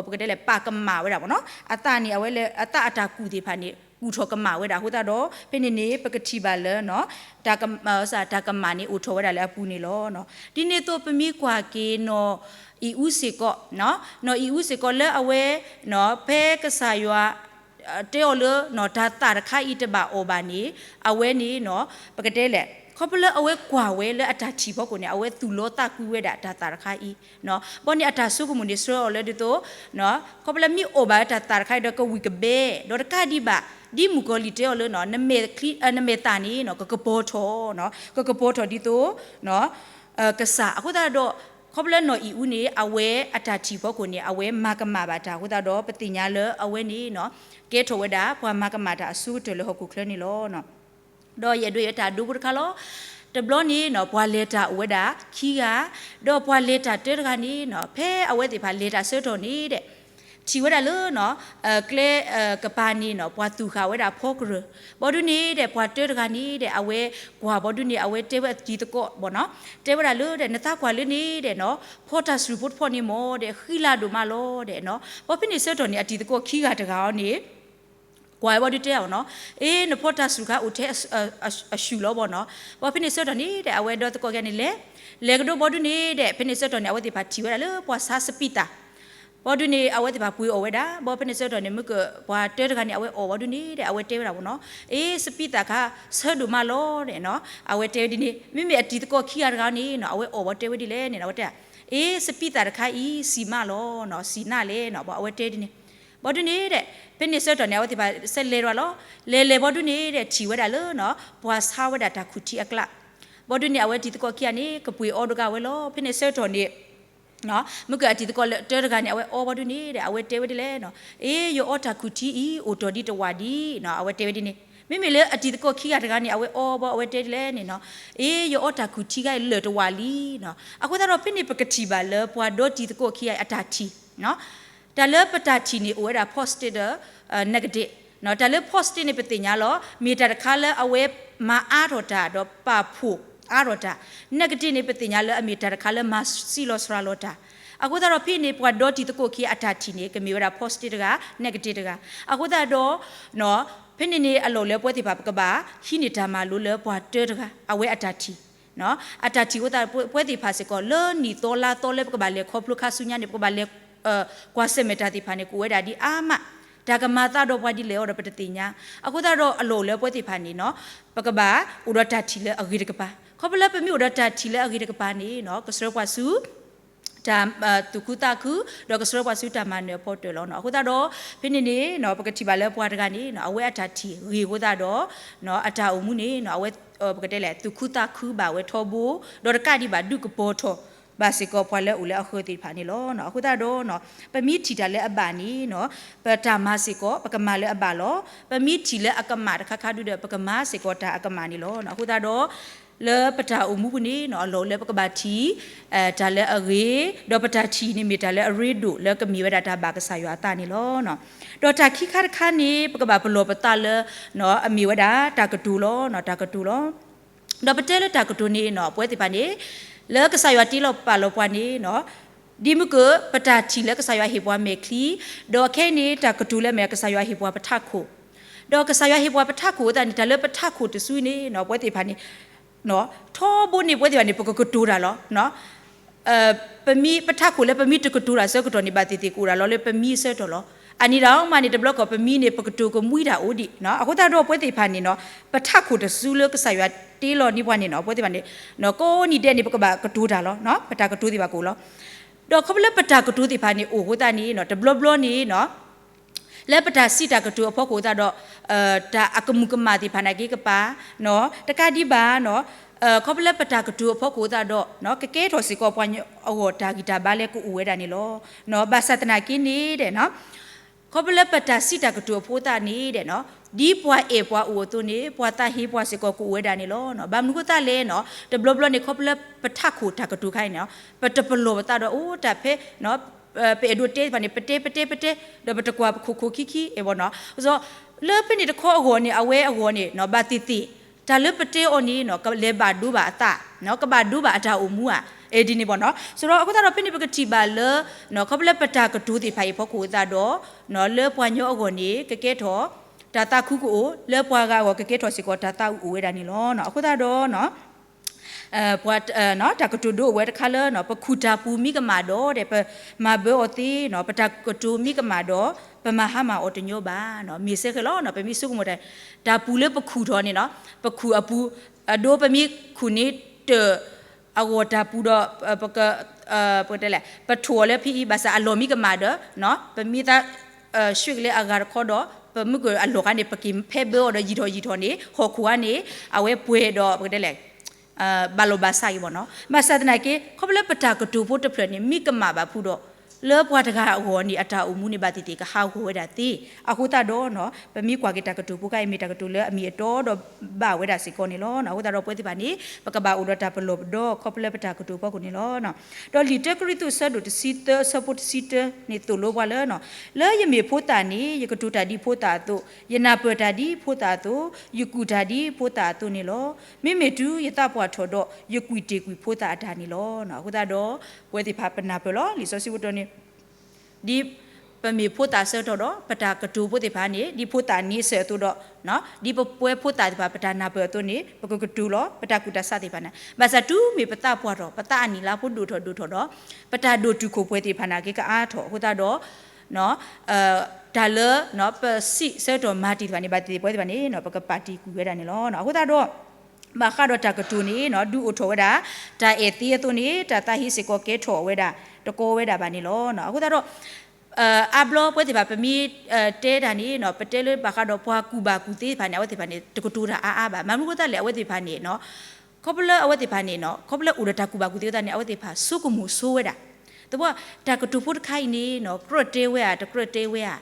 ပကတဲလဲၣ် ပာ်ကမၣ်ဝဲဒၣ်ပေါ့နော်. အသးန့ၣ် အဝဲလၢအသးအတၢ်ကူၣ်သ့ၣ်တဖၣ်န့ၣ် ကူၣ်ထီၣ်ကမၣ်ဝဲဒၣ်အဃိသတးဒီး ဖဲန့ၣ်န့ၣ် ပကထံၣ်ဘၣ်လၢ တၢ်ကမၣ်န့ၣ် အိၣ်ထီၣ်ဝဲဒၣ်လၢအပူၤန့ၣ်လီၤ. ဒ်န့ၣ်အသိးပမ့ၢ်ကွၢ်က့ၤနီၢ်အံၣ်အူစ့ၢ်ကီး နီၢ်အံၣ်အူစ့ၢ်ကီးလၢအဝဲ ဖဲကစၢ်ယွၤ တဲအီၤလၢ တၢ်သၣ်တခါအံၤတဘၣ်အီၣ်ဘၣ်န့ၣ် အဝဲန့ၣ် ပကတဲလဲၣ် ခီဖျိလၢအဝဲကွၢ်ဝဲလၢအတၢ်ထံၣ်ဖီခိၣ်န့ၣ် အဝဲသူၣ်လီသးကွံဝဲဒၣ်တၢ်သၣ်တခါအံၤ ဘီန့ၣ်အတၢ်ဆိကမိၣ်န့ၣ်ဆှၢအီၤလၢဒ်သိး ခီဖျိလၢမ့ၢ်အီၣ်ဘၣ်တၢ်သၣ်တခါအံၤဒီးကဝံၣ်ကဘဲ ဒီးတကးဒံးဘၣ် ဒ်မုၣ်ကီၤလံၢ်တဲအီၤလၢ နမဲာ်ချံ နမဲာ်သၣ်န့ၣ် ကကပီၤထီၣ် ကကပီၤထီၣ်ဒ်သိး ကစၢ်အဃိသတးဒီး ခီဖျိလၢနီၢ်အံၣ်အူန့ၣ် အဝဲအတၢ်ထံၣ်ဖီခိၣ်န့ၣ် အဝဲမၤကမၣ်ဘၣ်တၢ်အဃိသတးဒီး ပသ့ၣ်ညါလၢအဝဲန့ၣ် ကဲထီၣ်ဝဲဒၣ်ပှၤမၤကမၣ်တၢ်အဆိကတၢၢ်လၢဟီၣ်ခိၣ်ချၢန့ၣ်လီၤ. ဒီးယအဲၣ်ဒိးယတၢ်ဒိဖိတခါလီၤ. တဘျီန့ၣ် ပှၤလဲၤတၢ်အိၣ်ဝဲဒၣ်ခံဂၤ ဒီးပှၤလဲၤတၢ်တၢတဂၤန့ၣ် ဖဲအဝဲသ့ၣ်တဖၣ်လဲၤတၢ်ဆၢကတီၢ်န့ၣ်ဒီး ထံၣ်ဝဲဒၣ်လၢ ကျဲကပၤန့ၣ် ပှၤသူၣ်ဃာ်ဝဲဒၣ်ဖီကရၢၢ် ဘီဒုန့ၣ်ဒီး ပှၤတၢတဂၤန့ၣ်ဒီး အဝဲကွၢ်ဘီဒုန့ၣ် အဝဲတဲဝဲအတံၤသကိးဘီနီၤ တဲဝဲဒၣ်လၢ နသးကွၢ်လၢန့ၣ်ဒီး ဖီတၢ်စရူၢ်ဖိတဖီန့ၣ်မ့ၢ်ဒီး ဃံလၤဒိၣ်မးလီၤဒီး ဘီဖဲန့ၣ်ဆၢကတီၢ်န့ၣ် အတံၤသကိးခံဂၤတဂၤအီၤန့ၣ် ကွၢ်ဝဲဘီဒုတဲအီၤနီၤ အ့ နဖီတၢ်စရူၢ်ခါအိၣ်ထဲအဆူၣ်လီၤဘီနီၤ ဘီဖဲန့ၣ်ဆၢကတီၢ်န့ၣ်ဒီး အဝဲဒီသကိးခံဂၤန့ၣ်လဲၤ လဲၤကဒီးဘီဒုန့ၣ်ဒီး ဖဲန့ၣ်ဆၢကတီၢ်န့ၣ် အဝဲသ့ၣ်တဖၣ်ထံၣ်ဝဲဒၣ်လၢပှၤဆါစပံးသၣ် ဘီဒုန့ၣ် အဝဲသ့ၣ်တဖၣ်ပှ့ၤအီၣ်ဝဲဒၣ် ဘီဖဲန့ၣ်ဆၢကတီၢ်န့ၣ် မ့ၢ်ကပှၤတၢတဂၤန့ၣ် အဝဲအီၣ်ဘီဒုန့ၣ်ဒီး အဝဲတဲဝဲဒၣ်ဘီနီၤ အ့ စပံးသၣ်ခါ ဆၢဒိၣ်မးလီၤဒီး အဝဲတဲဝဲဒ်န့ၣ် မ့မ့ၢ်အတံၤသကိးခံဂၤတဂၤန့ၣ် အဝဲအီၣ်ဘီတဲဝဲဒ်လဲၣ်န့ၣ် အဝဲတဲ အ့ စပံးသၣ်တခါအံၤ စံၣ်မးလီၤ စံၣ်နးလဲၣ် အဝဲတဲဒ်န့ၣ် ဘီဒုန့ၣ်ဒီး ဖဲန့ၣ်ဆၢကတီၢ်န့ၣ် အဝဲသ့ၣ်တဖၣ်ဆဲးလဲၤတၢ်လီၤ လဲၤလဲၤဘီဒုန့ၣ်ဒီး ထံၣ်ဝဲဒၣ်လၢ ပှၤဆါဝဲဒၣ်တၢ်ခူၣ်ထံအကျါ ဘီဒုန့ၣ် အဝဲတံၤသကိးခံဂၤန့ၣ် ကပှ့ၤအီဒိးကါဝဲလီၤ ဖဲန့ၣ်ဆၢကတီၢ်န့ၣ် မ့ၢ်ကအတံၤသကိးတၢတဂၤန့ၣ် အဝဲအီဘီဒုန့ၣ်ဒီး အဝဲတဲဝဲဒ်လဲၣ် အ့ ယအီတၢ်ခူၣ်ထံအံၤ အိၣ်တ့ၢ်ဒံးတဝာ်ဒံး အဝဲတဲဝဲဒ်န့ၣ် မ့မ့ၢ်လၢအတံၤသကိးခံဂၤတဂၤန့ၣ် အဝဲအီဘီ အဝဲတဲဒ်လဲၣ်န့ၣ် အ့ ယအီတၢ်ခူၣ်ထံဂၤအံၤလၢာ်တဝာ်လံ အဃိသတးဒီးဖဲန့ၣ် ပကထံၣ်ဘၣ်လၢပှၤဒီတံၤသကိးခံဂၤအံၤအတၢ်ထံၣ် တၢ်လၢပတၢ်ထံၣ်န့ၣ် အိၣ်ဝဲဒၣ် positive ဒီး negative တၢ်လၢ positive န့ၣ် ပသ့ၣ်ညါလီၤ မ့ၢ်တၢ်တခါလၢအဝဲမၤအါထီၣ်တၢ် ဒီးပာ်ဖှိၣ်အါထီၣ်တၢ် negative န့ၣ် ပသ့ၣ်ညါလၢအမ့ၢ်တၢ်တခါလၢမၤစံးလီၤစှၤလီၤတၢ် အဃိသတးဒီးဖဲန့ၣ် ပှၤဒီတံၤသကိးခံဂၤအတၢ်ထံၣ်န့ၣ် ကမ့ၢ်ဝဲဒၣ် positive တဂၤ negative တဂၤ အဃိသတးဒီး ဖဲန့ၣ်န့ၣ် အလီၢ်လၢပဝဲသ့ၣ်တဖၣ် ပကဘၣ်ဟံးန့ၢ်တၢ်မၤလိလၢပှၤတၢတဂၤ အဝဲအတၢ်ထံၣ် အတၢ်ထံၣ်အဃိသတး ပဝဲသ့ၣ်တဖၣ်စ့ၢ်ကီး လၢနံၣ်သီလါသီလၢပကဘၣ်လဲၤခီဖျိခါဆူညါန့ၣ် ပကဘၣ်လဲၤ ကွၢ်ဆၢၣ်မဲာ်တၢ်သ့ၣ်တဖၣ်န့ၣ် ကအိၣ်ဝဲဒၣ်ဒ်အါမး တၢ်ကမၤသးဒီးပှၤဒ်လဲၣ်အီၤဒီးပတသ့ၣ်ညါ အဃိသတးဒီးအလီၢ်အိၣ်လၢပဝဲသ့ၣ်တဖၣ်န့ၣ် ပကဘၣ်အိၣ်ဒီးတၢ်ထံၣ်လၢအဂ့ၤတကပၤ ခီဖျိလၢပမ့ၢ်အိၣ်ဒီးတၢ်ထံၣ်လၢအဂ့ၤတကပၤန့ၣ် ကဆှၢပှၤဆူ တၢ်သူၣ်ခုသးခု ဒီးကဆှၢပှၤဆူတၢ်မၤနၢၤအဖီတၢၢ်လီၤ. အဃိသတးဒီး ဖဲန့ၣ်န့ၣ် ပကထံၣ်ဘၣ်လၢပှၤတဂၤန့ၣ် အဝဲအတၢ်ထံၣ်ဂ့ၤအဃိသတးဒီး အတၢ်အိၣ်မူန့ၣ် အဝဲ ပကတဲလဲၣ် သူၣ်ခုသးခုဘၣ်ဝဲထီဘိ ဒီးတကးဒံးဘၣ် ဒုးကပီၤထီၣ်ဘၣ်စ့ၢ်ကီးပှၤလၢအအိၣ်လၢအဃၢၤသ့ၣ်တဖၣ်န့ၣ်လီၤ. အဃိသတးဒီး ပမ့ၢ်ထံၣ်တၢ်လၢအဘၣ်န့ၣ် ပတၢ်မၤစ့ၢ်ကီး ပကမၤလၢအဘၣ်လီၤ. ပမ့ၢ်ထံၣ်လၢအကမၣ်တခါခါဒုဒီး ပကမၤစ့ၢ်ကီးတၢ်အကမၣ်န့ၣ်လီၤ. အဃိသတးဒီး လၢပတၢ်အိၣ်မူပူၤန့ၣ် အလီၢ်အိၣ်လၢပကဘၣ်ထံၣ် တၢ်လၢအဂ့ၤ, ဒီးပတၢ်ထံၣ်န့ၣ်မ့ၢ်တၢ်လၢအရ့ဒိၣ်လၢကမ့ၢ်ဝဲဒၣ်တၢ်ဘၣ်ကစၢ်ယွၤအသးန့ၣ်လီၤ. ဒီးတၢ်ခံခါတခါန့ၣ် ပကဘၣ်ပလီၢ်ပသးလၢ အမ့ၢ်ဝဲဒၣ်တၢ်ကတိၤလီၤ, တၢ်ကတိၤလီၤ. ဒီးပတဲလၢတၢ်ကတိၤန့ၣ် ပဝဲသ့ၣ်တဖၣ်န့ၣ် လၢကစၢ်ယွၤတ့လီၤပာ်လီၤပှၤန့ၣ် ဒ်မုၢ်က ပတၢ်ထံၣ်လၢကစၢ်ယွၤဟ့ၣ်ပှၤမဲာ်ချံ, ဒီးခဲအံၤန့ၣ် တၢ်ကတိၤလၢအမ့ၢ်ကစၢ်ယွၤဟ့ၣ်ပှၤပထးခိၣ်, ဒီးကစၢ်ယွၤဟ့ၣ်ပှၤပထးခိၣ်အသးန့ၣ် တၢ်လၢပထးခိၣ်တစုန့ၣ် ပဝဲသ့ၣ်တဖၣ်န့ၣ် ထီဘိန့ၣ် ပဝဲသ့ၣ်တဖၣ်န့ၣ် ပကကတိၤတၢ်လီၤ. ပမ့ၢ်ပထးခိၣ်လၢပမ့ၢ်တကတိၤတၢ်ဆၢကတီၢ်န့ၣ် ဘၣ်သ့ၣ်သ့ၣ်ကအိၣ်ဒၣ်လီၤလၢပမံအဆၢကတီၢ်လီၤ. အနံၤဒီးမးန့ၣ် တဘျီကီၢ်ပမံန့ၣ် ပကတိၤကမှံတၢ်အိၣ်ဒံးနီၤ. အဃိသတးဒီး ပဝဲသ့ၣ်တဖၣ်န့ၣ်နီၤ ပထးခိၣ်တစုလၢကစၢ်ယွၤတ့လီၤန့ၢ်ပှၤန့ၣ်နီၤ ပဝဲသ့ၣ်တဖၣ်န့ၣ် ကိးနံၤဒဲးန့ၣ် ပကဘၣ်ကတိၤတၢ်လီၤ. ပတၢ်ကတိၤသ့ၣ်တဖၣ်ကအိၣ်လီၤ. ဒီးခီဖျိလၢပတၢ်ကတိၤသ့ၣ်တဖၣ်န့ၣ် အိၣ်အဃိသတးန့ၣ်နီၤ တဘျီဘျီန့ၣ်နီၤ လၢပတၢ်စံးတၢ်ကတိၤအဖီခိၣ်သတးဒီး တၢ်အကမူးကမၣ်သ့ၣ်တဖၣ်န့ၣ်က့ၤကပၤ, တကးဒံးဘၣ်နီၤ ခီဖျိလၢပတၢ်ကတိၤအဖီခိၣ်သတးဒီး ကကဲထီၣ်စ့ၢ်ကီးပှၤကညီအဂီၢ်တၢ်ဂံၢ်တၢ်ဘါလၢကအိၣ်ဝဲဒၣ်န့ၣ်လီၤ. ဘၣ်ဆၣ်သနာ်က့န့ၣ်ဒီး ခီဖျိလၢပတၢ်စံးတၢ်ကတိၤအဃိသတးန့ၣ်ဒီး ဒ်ပှၤအဲၣ်ပှၤအိၣ်အသိးန့ၣ် ပှၤသးဟ့ပှၤစ့ၢ်ကီးကအိၣ်ဝဲဒၣ်န့ၣ်လီၤ. ဘၣ်မနုၤအဃိသတးလဲၣ်နီၤ တဘျီဘျီန့ၣ် ခီဖျိလၢပထးခိၣ်တၢ်ကတိၤခါအံၤန့ၣ် ပတပလီၢ်ပသးဒီး အိၣ်တၢ်ဖဲ ပအဲၣ်ဒိးတဲသ့ၣ်တဖၣ်န့ၣ် ပတဲပတဲပတဲ ဒီးပတကွၢ်ပခိၣ်ခိၣ်ခံခံအံၤဘၣ်နီၤ. လၢဖဲန့ၣ်တခီအဂီၢ်န့ၣ် အဝဲအဂီၢ်န့ၣ် ဘၣ်သ့ၣ်သ့ၣ် တၢ်လၢပတဲအီၤန့ၣ် ကလဲၤဘၣ်ဒိဘၣ်အသး ကဘၣ်ဒိဘၣ်အတၢ်အိၣ်မူဧါ ဒ်န့ၣ်ဘၣ်နီၤ. ဆိုတော့ အဃိသတးဒီး ဖဲန့ၣ်ပကထံၣ်ဘၣ်လၢ ခီဖျိလၢပတၢ်ကတိၤသ့ၣ်တဖၣ်အံၤအဖီခိၣ်သတးဒီး လၢပှၤကညီအဂီၢ်န့ၣ် ကကဲထီၣ် တၢ်သးခုကအိၣ် လၢပှၤဂၤအဂီၢ်ကကဲထီၣ်စ့ၢ်ကီးတၢ်သးအုးအိၣ်ဝဲဒၣ်န့ၣ်လီၤ. အဃိသတးဒီး ပှၤ တၢ်ကတိၤဒိအိၣ်ဝဲတခါလၢ ပခူၣ်တၢ်ပူၤမ့ၢ်ကမၣ်ဒီး ဒီးပမၤဘၢအီၤသ့နီၤ ပတၢ်ကတိၤမ့ၢ်ကမၣ်ဒီး ပမၤဟါမၢ်အီၤတညီဘၣ်နီၤ မ့ၢ်စ့ၢ်ကီးလီၤ. ပမ့ၢ်ဆိကမိၣ်တၢ် တၢ်ပူၤလၢပခူၣ်ထီၣ်န့ၣ်နီၤ ပခူၣ်အပူၤ အဒိပမ့ၢ်ခူၣ်န့ၢ်တၢ် အဂီၢ်တၢ်ပူၤဒီး ပက ပတဲလဲၣ် ပထိၣ်အီၤလၢဖဲအံၤ ဘၣ်ဆၣ်အလီၢ်မ့ၢ်ကမၣ်ဒီး ပမ့ၢ်သး ဆှ့ၣ်ကလဲအဂၤတခီဒီး ပမုၢ်ကအလီၢ်ခါန့ၣ် ပက့ၤဖဲဘၢအီၤဒီးယံာ်ထီၣ်ယံာ်ထီၣ်န့ၣ် ဟီၣ်ခိၣ်ဧါန့ၣ် အဝဲပှဲၤဒီး ပကတဲလဲၣ် ဘၣ်လီၤဘၣ်ဆၣ်အံၤဘၣ်နီၤ. ဘၣ်ဆၣ်သနာ်က့ ခီဖျိလၢပတၢ်ကတိၤဖိတဖျၢၣ်န့ၣ် မ့ၢ်ကမၣ်ဘၣ်ဖုးဒီး လၢပှၤတဂၤအဂီၢ်န့ၣ် အတၢ်အိၣ်မူန့ၣ် ဘၣ်သ့ၣ်သ့ၣ်ကဟးဂီၤဝဲဒၣ်သ့. အဃိသတးဒီးနီၤ ပမ့ၢ်ကွၢ်က့ၤတၢ်ကတိၤဖိခါအံၤ မ့ၢ်တၢ်ကတိၤလၢအမ့ၢ်အတီဒီးဘၣ်ဝဲဒၣ်စ့ၢ်ကီးန့ၣ်လီၤ. အဃိသတးဒီးပဝဲသ့ၣ်တဖၣ်န့ၣ် ပကဘၣ်အိၣ်ဒီးတၢ်ပလီၢ်ပဒီခီဖျိလၢပတၢ်ကတိၤအဖီခိၣ်န့ၣ်လီၤ. ဒီးလံာ်တၢကရံၣ်သူးအဆၢဒိၣ်တဆံသၢအဆၢဖိတဆံတၢန့ၣ်သိၣ်လိပှၤလၢ လၢယမ့ၢ်ဖိသၣ်န့ၣ် ယကတိၤတၢ်ဒ်ဖိသၣ်အသိး, ယနၢ်ပၢၢ်တၢ်ဒ်ဖိသၣ်အသိး, ယကူၣ်တၢ်ဒ်ဖိသၣ်အသိးန့ၣ်လီၤ. မ့မ့ၢ်တုၤယသးပှၢ်ထီၣ်ဒီး ယကွံာ်တ့ၢ်ကွံာ်ဖိသၣ်အတၢ်န့ၣ်လီၤ. အဃိသတးဒီး ပဝဲသ့ၣ်တဖၣ်ပနၢ်ပၢၢ်လီၤ လံာ်စီဆှံဖိတၢန့ၣ် ဒ်ပမ့ၢ်ဖိသၣ်ဆၢကတီၢ်ဒီး ပတၢ်ကတိၤဖိသ့ၣ်တဖၣ်န့ၣ် ဒ်ဖိသၣ်န့ဆၢၣ်အသိးဒီး ဒ်ပပှဲၤဖိသၣ်သ့ၣ်တဖၣ် ပတၢ်နၢ်ပၢၢ်အသိးန့ၣ် ပကကတိၤလီၤ ပတၢ်ကူၣ်တၢ်ဆးသ့ၣ်တဖၣ်န့ၣ်. ဘၣ်ဆၣ်တုၤမ့ၢ်ပသးပှၢ်ထီၣ် ပသးအနံၣ်လါဖိဒိၣ်ထီၣ်ဒိၣ်ထီၣ်ဒီး ပတၢ်ဒိၣ်တုာ်ခိၣ်ပှဲၤသ့ၣ်တဖၣ်န့ၣ် ကကအါထီၣ်အဃိသတးဒီး တၢ်လၢ ပစံးဆၢကတီၢ်မၤတံၢ်သ့ၣ်တဖၣ်န့ၣ် ဘၣ်သ့ၣ်သ့ၣ်ပဝဲသ့ၣ်တဖၣ်န့ၣ် ပကပာ်တ့ၢ်ကွံာ်ဝဲဒၣ်န့ၣ်လီၤ. အဃိသတးဒီး ဘၣ်ဃးဒီးတၢ်ကတိၤန့ၣ် ဒုးအိၣ်ထီၣ်ဝဲဒၣ် တၢ်အဲၣ်သ့အသိးန့ၣ် တၢ်သးဟ့စ့ၢ်ကီးကဲထီၣ်ဝဲဒၣ် တကီဝဲဒၣ်ဘၣ်န့ၣ်လီၤ. အဃိသတးဒီး အါဘျီပဝဲသ့ၣ်တဖၣ် ပမ့ၢ်တဲတၢ်န့ၣ် ပတဲလၢဘၣ်ဃးဒီးပှၤကူၣ်ဘၣ်ကူၣ်သ့သ့ၣ်တဖၣ်န့ၣ် အဝဲသ့ၣ်တဖၣ်န့ၣ် တကတိၤတၢ်အါအါဘၣ်. မ့ၢ်မနုၤအဃိသတးလဲၣ် အဝဲသ့ၣ်တဖၣ်န့ၣ် ခီဖျိလၢအဝဲသ့ၣ်တဖၣ်န့ၣ် ခီဖျိလၢအိၣ်ဒီးတၢ်ကူၣ်ဘၣ်ကူၣ်သ့အဃိသတးန့ၣ် အဝဲသ့ၣ်တဖၣ်ဆိကမိၣ်ဆိဝဲဒၣ် သပှၢ် တၢ်ကတိၤဖိတခါအံၤန့ၣ် ကြၢးတဲဝဲဧါ တကြၢးတဲဝဲဧါ.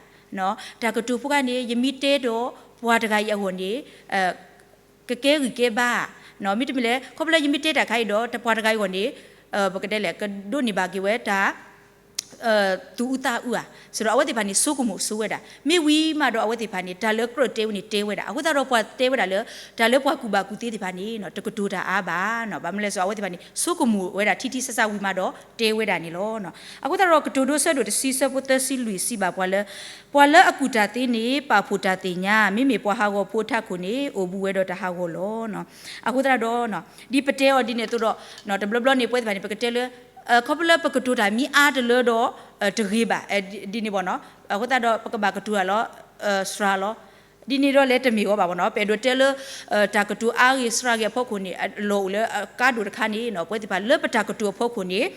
တၢ်ကတိၤဖိခါန့ၣ် ယမ့ၢ်တဲဒီးပှၤတဂၤအံၤအဂီၢ်န့ၣ် ကကဲဂံၢ်ကဲဘါဧါ. မ့တမ့ၢ်လၢ ခီဖျိလၢယမ့ၢ်တဲတၢ်ခါအံၤဒီး တပှၤတဂၤအံၤအဂီၢ်န့ၣ် ပကတဲလဲၣ် ကဒိးန့ၢ်ဘၣ်က့ၤဝဲတၢ် သူၣ်အုးသးအုးဧါ. ဆိုတော့ အဝဲသ့ၣ်တဖၣ်န့ၣ် ဆိကမိၣ်ဆိဝဲဒၣ် မ့ၢ်ဝံၤမးဒီး အဝဲသ့ၣ်တဖၣ်န့ၣ် တၢ်လၢကြၢးတဲဝဲန့ၣ်တဲဝဲဒၣ်. အဃိသတးဒီးပှၤတဲဝဲဒၣ်လၢ တၢ်လၢပှၤကူၣ်ဘၣ်ကူၣ်သ့သ့ၣ်တဖၣ်န့ၣ် တကတိၤတၢ်အါဘၣ်. ဘၣ်မနုၤလဲၣ်ဆို အဝဲသ့ၣ်တဖၣ်န့ၣ် ဆိကမိၣ်ဝဲဒၣ်ထံထံဆးဆးဝံၤမးဒီးတဲဝဲဒၣ်န့ၣ်လီၤ. အဃိသတးဒီး ကတိၤဒိအဆၢဒိၣ်တဆံအဆၢဖိသၢဆံလွံၢ်စံးဘၣ်ပှၤလၢ ပှၤလၢအကူၣ်တၢ်သ့န့ၣ် ပာ်ဖှိၣ်တၢ်သ့ၣ်ညါ, မ့မ့ၢ်ပှၤဟးဂီၤဖိအထးခိၣ်န့ၣ် အိၣ်ဘူးဝဲဒီးတၢ်ဟးဂီၤလီၤ. အဃိသတးဒီး ဒ်ပတဲအီၤဒ်န့ၣ်အသိးဒီး တဘျီဘျီန့ၣ် ပဝဲသ့ၣ်တဖၣ်န့ၣ် ပကတဲလၢ ခီဖျိလၢပကတိၤတၢ်မ့ၢ်အါတလၢဒီး တဂ့ၤဘၣ် ဒ်န့ၣ်ဘၣ်နီၤ. အဃိသတးဒီး ပကဘၣ်ကတိၤတၢ်လီၤ စှၤလီၤ. ဒ်န့ၣ်ဒီးလဲၤတမ့ၢ်ဂီၤဘၣ်ဘၣ်နီၤ. ပအဲၣ်ဒိးတဲလၢ တၢ်ကတိၤအါဂ့ၤစှၤဂ့ၤအဖီခိၣ်န့ၣ် အလီၢ်အိၣ်လၢအကါဒိၣ်တခါန့ၣ် ပဝဲသ့ၣ်တဖၣ်လၢပတၢ်ကတိၤအဖီခိၣ်န့ၣ်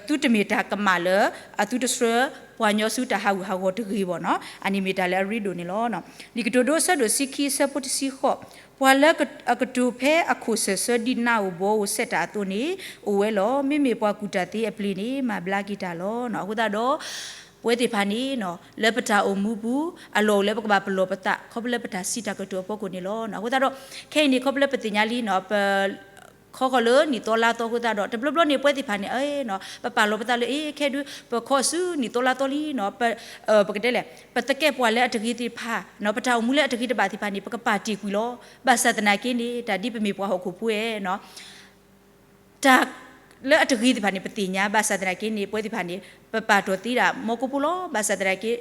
သုတမ့ၢ်တၢ်ကမၣ်လၢ အသုတဆှၢ ပှၤကညီဆူတၢ်ဟးဂူာ်ဟးဂီၤတဂ့ၤဘၣ်နီၤ. အန့ၣ်မ့ၢ်တၢ်လၢအရ့ဒိၣ်န့ၣ်လီၤ. လံာ်ကတိၤဒိအဆၢဒိၣ်တဆံခံအဆၢဖိတဆံဃိး, ပှၤလၢအကတိၤဖဲအခိၣ်စၢၢ်ဆၢဒ်နးဧိၤဘီဧိၤစဲးတၢ်အသိးန့ၣ် အိၣ်ဝဲလီၤ. မ့မ့ၢ်ပှၤကူၣ်တၢ်သ့အပျ့ၤန့ၣ် မၤဘျါက့ၤတၢ်လီၤ. အဃိသတးဒီး ပဝဲသ့ၣ်တဖၣ်န့ၣ် လၢပတၢ်အိၣ်မူပူၤ အလီၢ်အိၣ်လၢပကဘၣ်ပလီၢ်ပသး ခီဖျိလၢပတၢ်စံးတၢ်ကတိၤအဖီခိၣ်န့ၣ်လီၤ. အဃိသတးဒီး ခဲအံၤန့ၣ် ခီဖျိလၢပသ့ၣ်ညါလံနီၤ ပ ခီဃီၤလၢနံၣ်သီလါသီအဃိသတးဒီး တဘျီဘျီန့ၣ် ပဝဲသ့ၣ်တဖၣ်န့ၣ် အ့နီၤ ပပာ်လီၤပသးလၢ အ့ ခဲဒုး ပခီဆူနံၣ်သီလါသီလံနီၤ ပကတဲလဲၣ် ပသကဲးပဝးလၢအတဂ့ၤသ့ၣ်တဖၣ်နီၤ ပတၢ်အိၣ်မူလၢအတဂ့ၤတဘၣ်သ့ၣ်တဖၣ်န့ၣ် ပကပာ်တ့ၢ်ကွံာ်လီၤ. ဘၣ်ဆၣ်သနာ်က့န့ၣ် တၢ်ဒ်ပမ့ၢ်ပှၤဟီၣ်ခိၣ်ဖိဧါနီၤ တၢ်လၢအတဂ့ၤသ့ၣ်တဖၣ်န့ၣ် ပသ့ၣ်ညါ ဘၣ်ဆၣ်သနာ်က့န့ၣ် ပဝဲသ့ၣ်တဖၣ်န့ၣ် ပပာ်ထီၣ်သ့ဒၣ်မီၢ်ကိၣ်ဖိလီၤ. ဘၣ်ဆၣ်သနာ်က့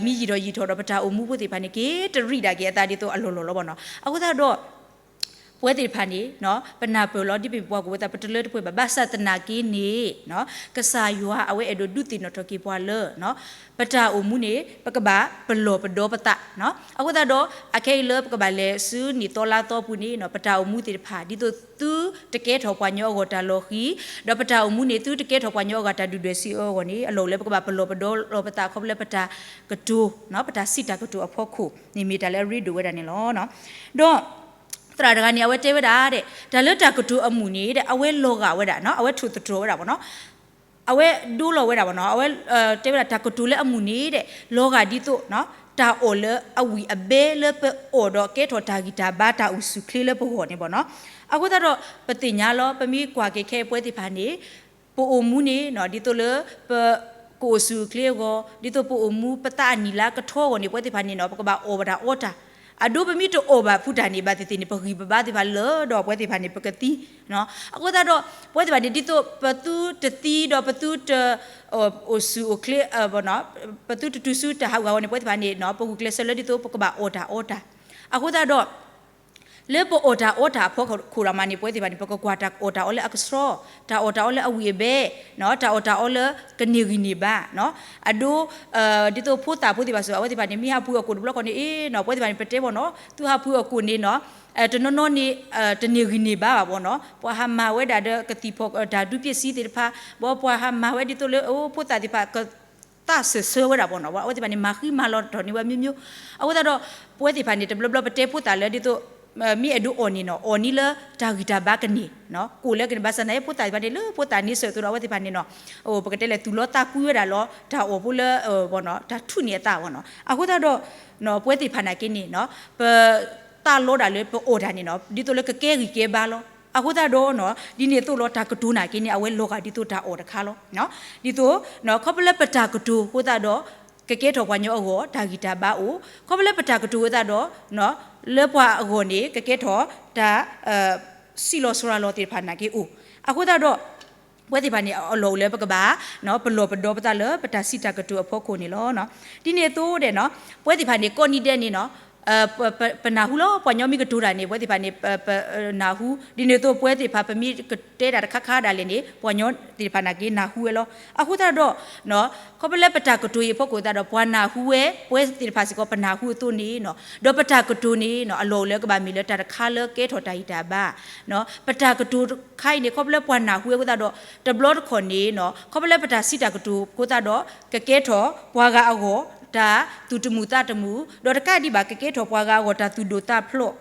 မ့ၢ်ယံာ်ထီၣ်ယံာ်ထီၣ်ဒီး ပတၢ်အိၣ်မူဖိသ့ၣ်တဖၣ်န့ၣ် က့ၤတရံးဒၣ်က့ၤအသးဒ်သိးအလီၢ်လီၢ်လီၤဘၣ်နီၤ. အဃိသတးဒီး ပဝဲသ့ၣ်တဖၣ်န့ၣ် ပနၢ်ပၢၢ်လီၤ ဒ်ပမ့ၢ်ပှၤကူၣ်ဖိသး ပတလၢတပှဲၤဘၣ်. ဘၣ်ဆၣ်သနာ်က့န့ၣ် ကစၢ်ယွၤအဝဲအဲၣ်ဒိးဒုးသ့ၣ်နီၣ်ထီၣ်က့ၤပှၤလၢ ပတၢ်အိၣ်မူန့ၣ် ပကဘၣ်ပလီၢ်ပဒီပသး. အဃိသတးဒီး အခဲအံၤလၢပကဘၣ်လဲၤဆူနံၣ်သီလါသီပူၤန့ၣ် ပတၢ်အိၣ်မူသ့ၣ်တဖၣ် ဒ်သိးသုတကဲထီၣ်ပှၤကညီအဂီၢ်တၢ်လီၤဃံၤ, ဒီးပတၢ်အိၣ်မူန့ၣ် သုတကဲထီၣ်ပှၤကညီအဂီၢ်တၢ်ဒုၣ်ဒွဲၣ်စံးအၢအဂီၢ်န့ၣ် အလီၢ်အိၣ်လၢပကဘၣ်ပလီၢ်ပဒီလီၤပသး ခီဖျိလၢပတၢ်ကတိၤ ပတၢ်စံးတၢ်ကတိၤအဖီခိၣ်န့ၣ် မ့ၢ်တၢ်လၢအရ့ဒိၣ်ဝဲဒၣ်န့ၣ်လီၤ. ဒီး သရၣ်တဂၤန့ၣ် အဝဲတဲဝဲဒၣ်ဒီး တၢ်လၢတၢ်ကတိၤအမုၢ်န့ၣ်ဒီး အဝဲလီၤဂာ်ဝဲဒၣ် အဝဲထိၣ်သတြီၤဝဲဒၣ် အဝဲဒိလီၤဝဲဒၣ် အဝဲတဲဝဲဒၣ် တၢ်ကတိၤလၢအမုၢ်န့ၣ်ဒီး လီၤဂာ်ဒ်သိး တၢ်အီၣ်လၢအဝံၣ်အဘဲလၢပအီၣ်ဒီးကဲထီၣ်တၢ်ဂံၢ်တၢ်ဘါတၢ်အိၣ်ဆူၣ်အိၣ်ချ့လၢပဂီၢ်န့ၣ်ဘၣ်နီၤ. အဃိသတးဒီး ပသ့ၣ်ညါလီၤ ပမ့ၢ်ကွၢ်က့ၤခဲအံၤပဝဲသ့ၣ်တဖၣ်န့ၣ် ပအိၣ်မူန့ၣ် ဒ်သိးလၢ ပကအိၣ်ဆူၣ်အိၣ်ချ့အဂီၢ် ဒ်သိးပအိၣ်မူပသးအနံၣ်လါကထီအဂီၢ်န့ၣ် ပဝဲသ့ၣ်တဖၣ်န့ၣ်နီၤ ပကဘၣ်အီၣ်ဝဲဒၣ်အီတၢ် အဒိပမ့ၢ်တအီၣ်ဘၣ်ဖုတၢ်န့ၣ် ဘၣ်သ့ၣ်သ့ၣ်န့ၣ် ပဂံၢ်ပဘါသ့ၣ်တဖၣ်လၢဒီးပဝဲသ့ၣ်တဖၣ်န့ၣ် ပကသံ. အဃိသတးဒီး ပဝဲသ့ၣ်တဖၣ်န့ၣ် ဒ်သိးပသုတသံဒီးပသုတ အိၣ်ဆူၣ်အိၣ်ချ့ ပသုတတုၤဆူတၢ်ဟးဂူာ်ဟးဂီၤန့ၣ် ပဝဲသ့ၣ်တဖၣ်န့ၣ်နီၤ ပဂုာ်ကျဲးစၢးလၢဒ်သိးပကဘၣ်အီၣ်တၢ်အီတၢ်. အဃိသတးဒီး လၢပအီၣ်တၢ်အီတၢ်အဖီခိၣ်ဒၣ်မးန့ၣ် ပဝဲသ့ၣ်တဖၣ်န့ၣ် ပကကွၢ်တၢ်အီၣ်တၢ်အီလၢအကဆှီ, တၢ်အီၣ်တၢ်အီလၢအဝံၣ်အဘဲ, တၢ်အီၣ်တၢ်အီလၢကန့ၢ်ဂံၢ်န့ၢ်ဘါ, အဒိ ဒ်သိးဖိသၣ်ဖိသ့ၣ်တဖၣ်စ့ၢ် အဝဲသ့ၣ်တဖၣ်န့ၣ် မ့ၢ်ဟးဖှံအီၣ်ကိၣ်တဘျီဃီန့ၣ် အ့နီၤ ပဝဲသ့ၣ်တဖၣ်န့ၣ် ပတဲဘၣ်နီၤ သုဟးဖှံအီၣ်ကိၣ်န့ၣ်နီၤ တနီၤနီၤန့ၣ် တန့ၢ်ဂံၢ်န့ၢ်ဘါဘၣ်ဘၣ်နီၤ ပှၤဟးမၤဝဲဒၣ်ဒီးကသံၣ်ဖီၣ်တၢ်ဒုးပ့ၣ်စံသ့ၣ်တဖၣ် ဘၣ်ပှၤဟးမၤဝဲဒ်သိးလၢ အိ ဖိသၣ်သ့ၣ်တဖၣ်က သးစၢၢ်ဆၢဝဲဒၣ်ဘၣ်နီၤ အဝဲသ့ၣ်တဖၣ်န့ၣ် မၤဃံမၤလီၤထီၣ်န့ၢ်ဝဲမျိုးမျိုး. အဃိသတးဒီး ပဝဲသ့ၣ်တဖၣ်န့ၣ် တဘျီဘျီပတဲဖိသၣ်လၢဒ်သိး မ့ၢ်အဲၣ်ဒိးအီၣ်န့ၣ်နီၤ အီၣ်န့ၢ်လၢတၢ်ဂံၢ်တၢ်ဘါကန့ၢ် ကိၣ်လၢကန့ၢ် ဘၣ်ဆၣ်သနာ်က့ ဖိသၣ်သ့ၣ်တဖၣ်န့ၣ် လၢဖိသၣ်န့ဆၢၣ်အသိးဒီး အဝဲသ့ၣ်တဖၣ်န့ၣ်နီၤ ပကတဲလဲၣ် သူၣ်လီသးကွံဝဲဒၣ်လီၤ တၢ်အီၣ်ဖိလၢ တၢ်ထူၣ်န့ၢ်အသးဘၣ်နီၤ. အဃိသတးဒီး ပဝဲသ့ၣ်တဖၣ်နာ်က့န့ၣ်နီၤ ပသးလီဒၣ်လၢပအီၣ်တၢ်န့ၣ်နီၤ ဒ်သိးလၢကကဲဂံၢ်ကဲဘါလီၤ. အဃိသတးဒီးနီၤ ဒ်န့ၣ်အသိးလီၤ တၢ်ကတိၤနာ်က့န့ၣ် အဝဲလီၤဂာ်ဒ်သိးတၢ်အီၣ်တခါလီၤ. ဒ်သိး ခီဖျိလၢပတၢ်ကတိၤအဃိသတးဒီး ကကဲထီၣ်ပှၤကညီအဂီၢ် တၢ်ဂံၢ်တၢ်ဘါအိၣ်, ခီဖျိလၢပတၢ်ကတိၤအဃိသတးဒီး လၢပှၤအဂီၢ်န့ၣ် ကကဲထီၣ်တၢ် စံးလီၤစှၤလီၤသ့ၣ်တဖၣ်နာ်က့အိၣ်. အဃိသတးဒီး ပဝဲသ့ၣ်တဖၣ်န့ၣ် အလီၢ်အိၣ်လၢပကဘၣ် ပလီၢ်ပဒီပသးလၢပတၢ်စံးတၢ်ကတိၤအဖီခိၣ်န့ၣ်လီၤ. ဒ်န့ၣ်အသိးဒီးနီၤ ပဝဲသ့ၣ်တဖၣ်န့ၣ် ကိးနံၤဒဲးန့ၣ်နီၤ ပနၢ်ဟူလီၤ ပှၤကညီမ့ၢ်ကတိၤတၢ်န့ၣ် ပဝဲသ့ၣ်တဖၣ်န့ၣ် ပနၢ်ဟူ ဒ်န့ၣ်အသိးပဝဲသ့ၣ်တဖၣ် ပမ့ၢ်ကတဲတၢ်တခါခါဒၣ်လဲာ်န့ၣ် ပှၤကညီသ့ၣ်တဖၣ်နာ်က့နၢ်ဟူဝဲလီၤ. အဃိသတးဒီး ခီဖျိလၢပတၢ်ကတိၤအံၤအဖီခိၣ်သတးဒီး ပှၤနၢ်ဟူဝဲ ပဝဲသ့ၣ်တဖၣ်စ့ၢ်ကီး ပနၢ်ဟူအသိးန့ၣ်နီၤ ဒီးပတၢ်ကတိၤန့ၣ်နီၤ အလီၢ်အိၣ်လၢကဘၣ်မ့ၢ်လၢတၢ်တခါလၢကဲထီၣ်တၢ်ဂံၢ်တၢ်ဘါ ပတၢ်ကတိၤတခါအံၤန့ၣ် ခီဖျိလၢပှၤနၢ်ဟူဝဲအဃိသတးဒီး တဘျီတခီၣ်န့ၣ်နီၤ ခီဖျိလၢပတၢ်စံးတၢ်ကတိၤအဃိသတးဒီး ကကဲထီၣ်ပှၤဂၤအဂီၢ် တၢ်သူၣ်တမုာ်သးတမုာ် ဒီးတကးဒံးဘၣ် ကကဲထီၣ်ပှၤဂၤအဂီၢ် တၢ်သူၣ်ဒိၣ်သးဖျိး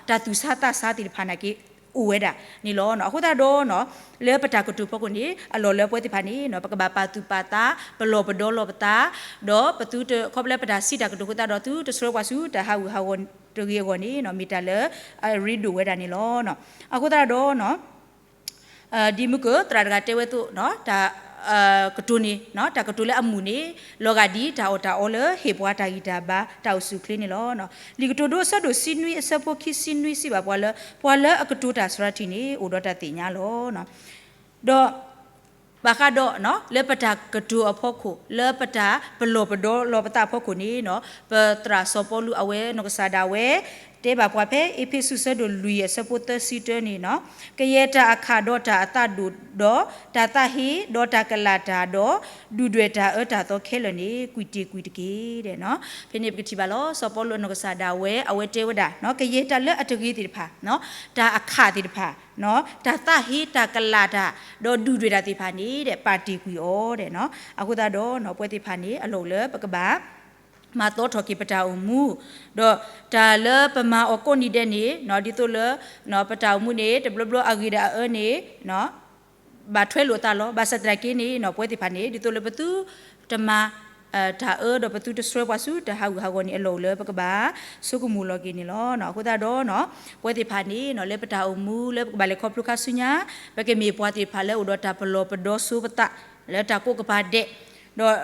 တၢ်သူၣ်ဆါသးဆါသ့ၣ်တဖၣ်နာ်က့ အိၣ်ဝဲဒၣ်န့ၣ်လီၤ. အဃိသတးဒီးနီၤ လၢပတၢ်ကတိၤဖီခိၣ်န့ၣ် အလီၢ်လၢပဝဲသ့ၣ်တဖၣ်န့ၣ်နီၤ ပကဘၣ်ပာ်သူၣ်ပာ်သး ပလီၢ်ပဒီလီၤပသး ဒီးပသုတ ခီဖျိလၢပတၢ်စံးတၢ်ကတိၤအဃိသတးဒီး သုတဆှၢပှၤဆူတၢ်ဟးဂူာ်ဟးဂီၤတဂ့ၤအဂီၢ်န့ၣ်နီၤ မ့ၢ်တၢ်လၢအရ့ဒိၣ်ဝဲဒၣ်န့ၣ်လီၤ. အဃိသတးဒီးနီၤ ဒ်မုၢ်ကၢၢ်သရၣ်တဂၤတဲဝဲအသိးနီၤ တၢ် ကတိၤန့ၣ် တၢ်ကတိၤလၢအမုာ်န့ၣ် လီၤဂာ်ဒ်တၢ်အီၣ်တၢ်အီလၢဟ့ၣ်ပှၤတၢ်ဂံၢ်တၢ်ဘါ တၢ်အိၣ်ဆူၣ်အိၣ်ချ့န့ၣ်လီၤ. လံာ်ကတိၤဒိအဆၢဒိၣ်တဆံနွံအဆၢဖိခံဆံနွံစံးဘၣ်ပှၤလၢ ပှၤလၢအကတိၤတၢ်စရၤထံးန့ၣ် အိၣ်ဒီးတၢ်သ့ၣ်ညါလီၤ. ဒီး ဘၣ်ဃးဒီး လၢပတၢ်ကတိၤအဖီခိၣ် လၢပတၢ်ပလီၢ်ပဒီလီၤပသးအဖီခိၣ်န့ၣ်နီၤ ပသရၣ်စီၤပီလူးအဝဲနီၢ်ကစၢ်ဒၣ်ဝဲ တဲဘၣ်ပှၤဖဲအ့းဖ့းစူးအဆၢဒိၣ်လွံၢ်အဆၢဖိသၢဆံတၢန့ၣ်နီၤ ကယဲၢ်တၢ်အခၣ်ဒီးတၢ်အသးဒိၣ်ဒီး တၢ်သးဟ့ဒီးတၢ်ကလၢ်တၢ်ဒီး ဒုၣ်ဒွဲၣ်တၢ်အၢတၢ်သီခဲလၢာ်န့ၣ် ကွံာ်တ့ၢ်ကွံာ်တက့ၢ်. ဖဲန့ၣ်ပကထံၣ်ဘၣ်လီၤ စီၤပီလူးအနီၢ်ကစၢ်ဒၣ်ဝဲ အဝဲတဲဝဲဒၣ် ကယဲၢ်တၢ်လၢအတဂ့ၤသ့ၣ်တဖၣ် တၢ်အခၣ်သ့ၣ်တဖၣ် တၢ်သးဟ့တၢ်ကလၢ်တၢ် ဒီးဒုၣ်ဒွဲၣ်တၢ်သ့ၣ်တဖၣ်န့ၣ် ပာ်တ့ၢ်ကွံာ်အီၤ. အဃိသတးဒီး ပဝဲသ့ၣ်တဖၣ်န့ၣ် အလီၢ်အိၣ်လၢပကဘၣ် မၤသီထီၣ်က့ၤပတၢ်အိၣ်မူ ဒီးတၢ်လၢပမၤအီၤကိးနံၤဒဲးန့ၣ် ဒ်သိးလၢ ပတၢ်အိၣ်မူန့ၣ် တဘျီဘျီအဂ့ၤဒီးအအၢန့ၣ် ဘၣ်ထွဲလိာ်အသးလီၤ. ဘၣ်ဆၣ်သနာ်က့န့ၣ် ပဝဲသ့ၣ်တဖၣ်န့ၣ် ဒ်သိးလၢပသုတမၤ တၢ်အၢဒီးပသုတဆှၢပှၤဆူတၢ်ဟးဂူာ်ဟးဂီၤန့ၣ် အလီၢ်အိၣ်လၢပကဘၣ်ဆိကမိၣ်လီၤက့ၤန့ၣ်လီၤ. အဃိသတးဒီး ပဝဲသ့ၣ်တဖၣ်န့ၣ် လၢပတၢ်အိၣ်မူလၢပကဘၣ်လဲၤခီဖျိခါဆူညါ ပကမ့ၢ်ပှၤသ့ၣ်တဖၣ်လၢအိၣ်ဒီးတၢ်ပလီၢ်ပဒီဆိပသး လၢတၢ်ကိးကပၤဒဲး ဒီး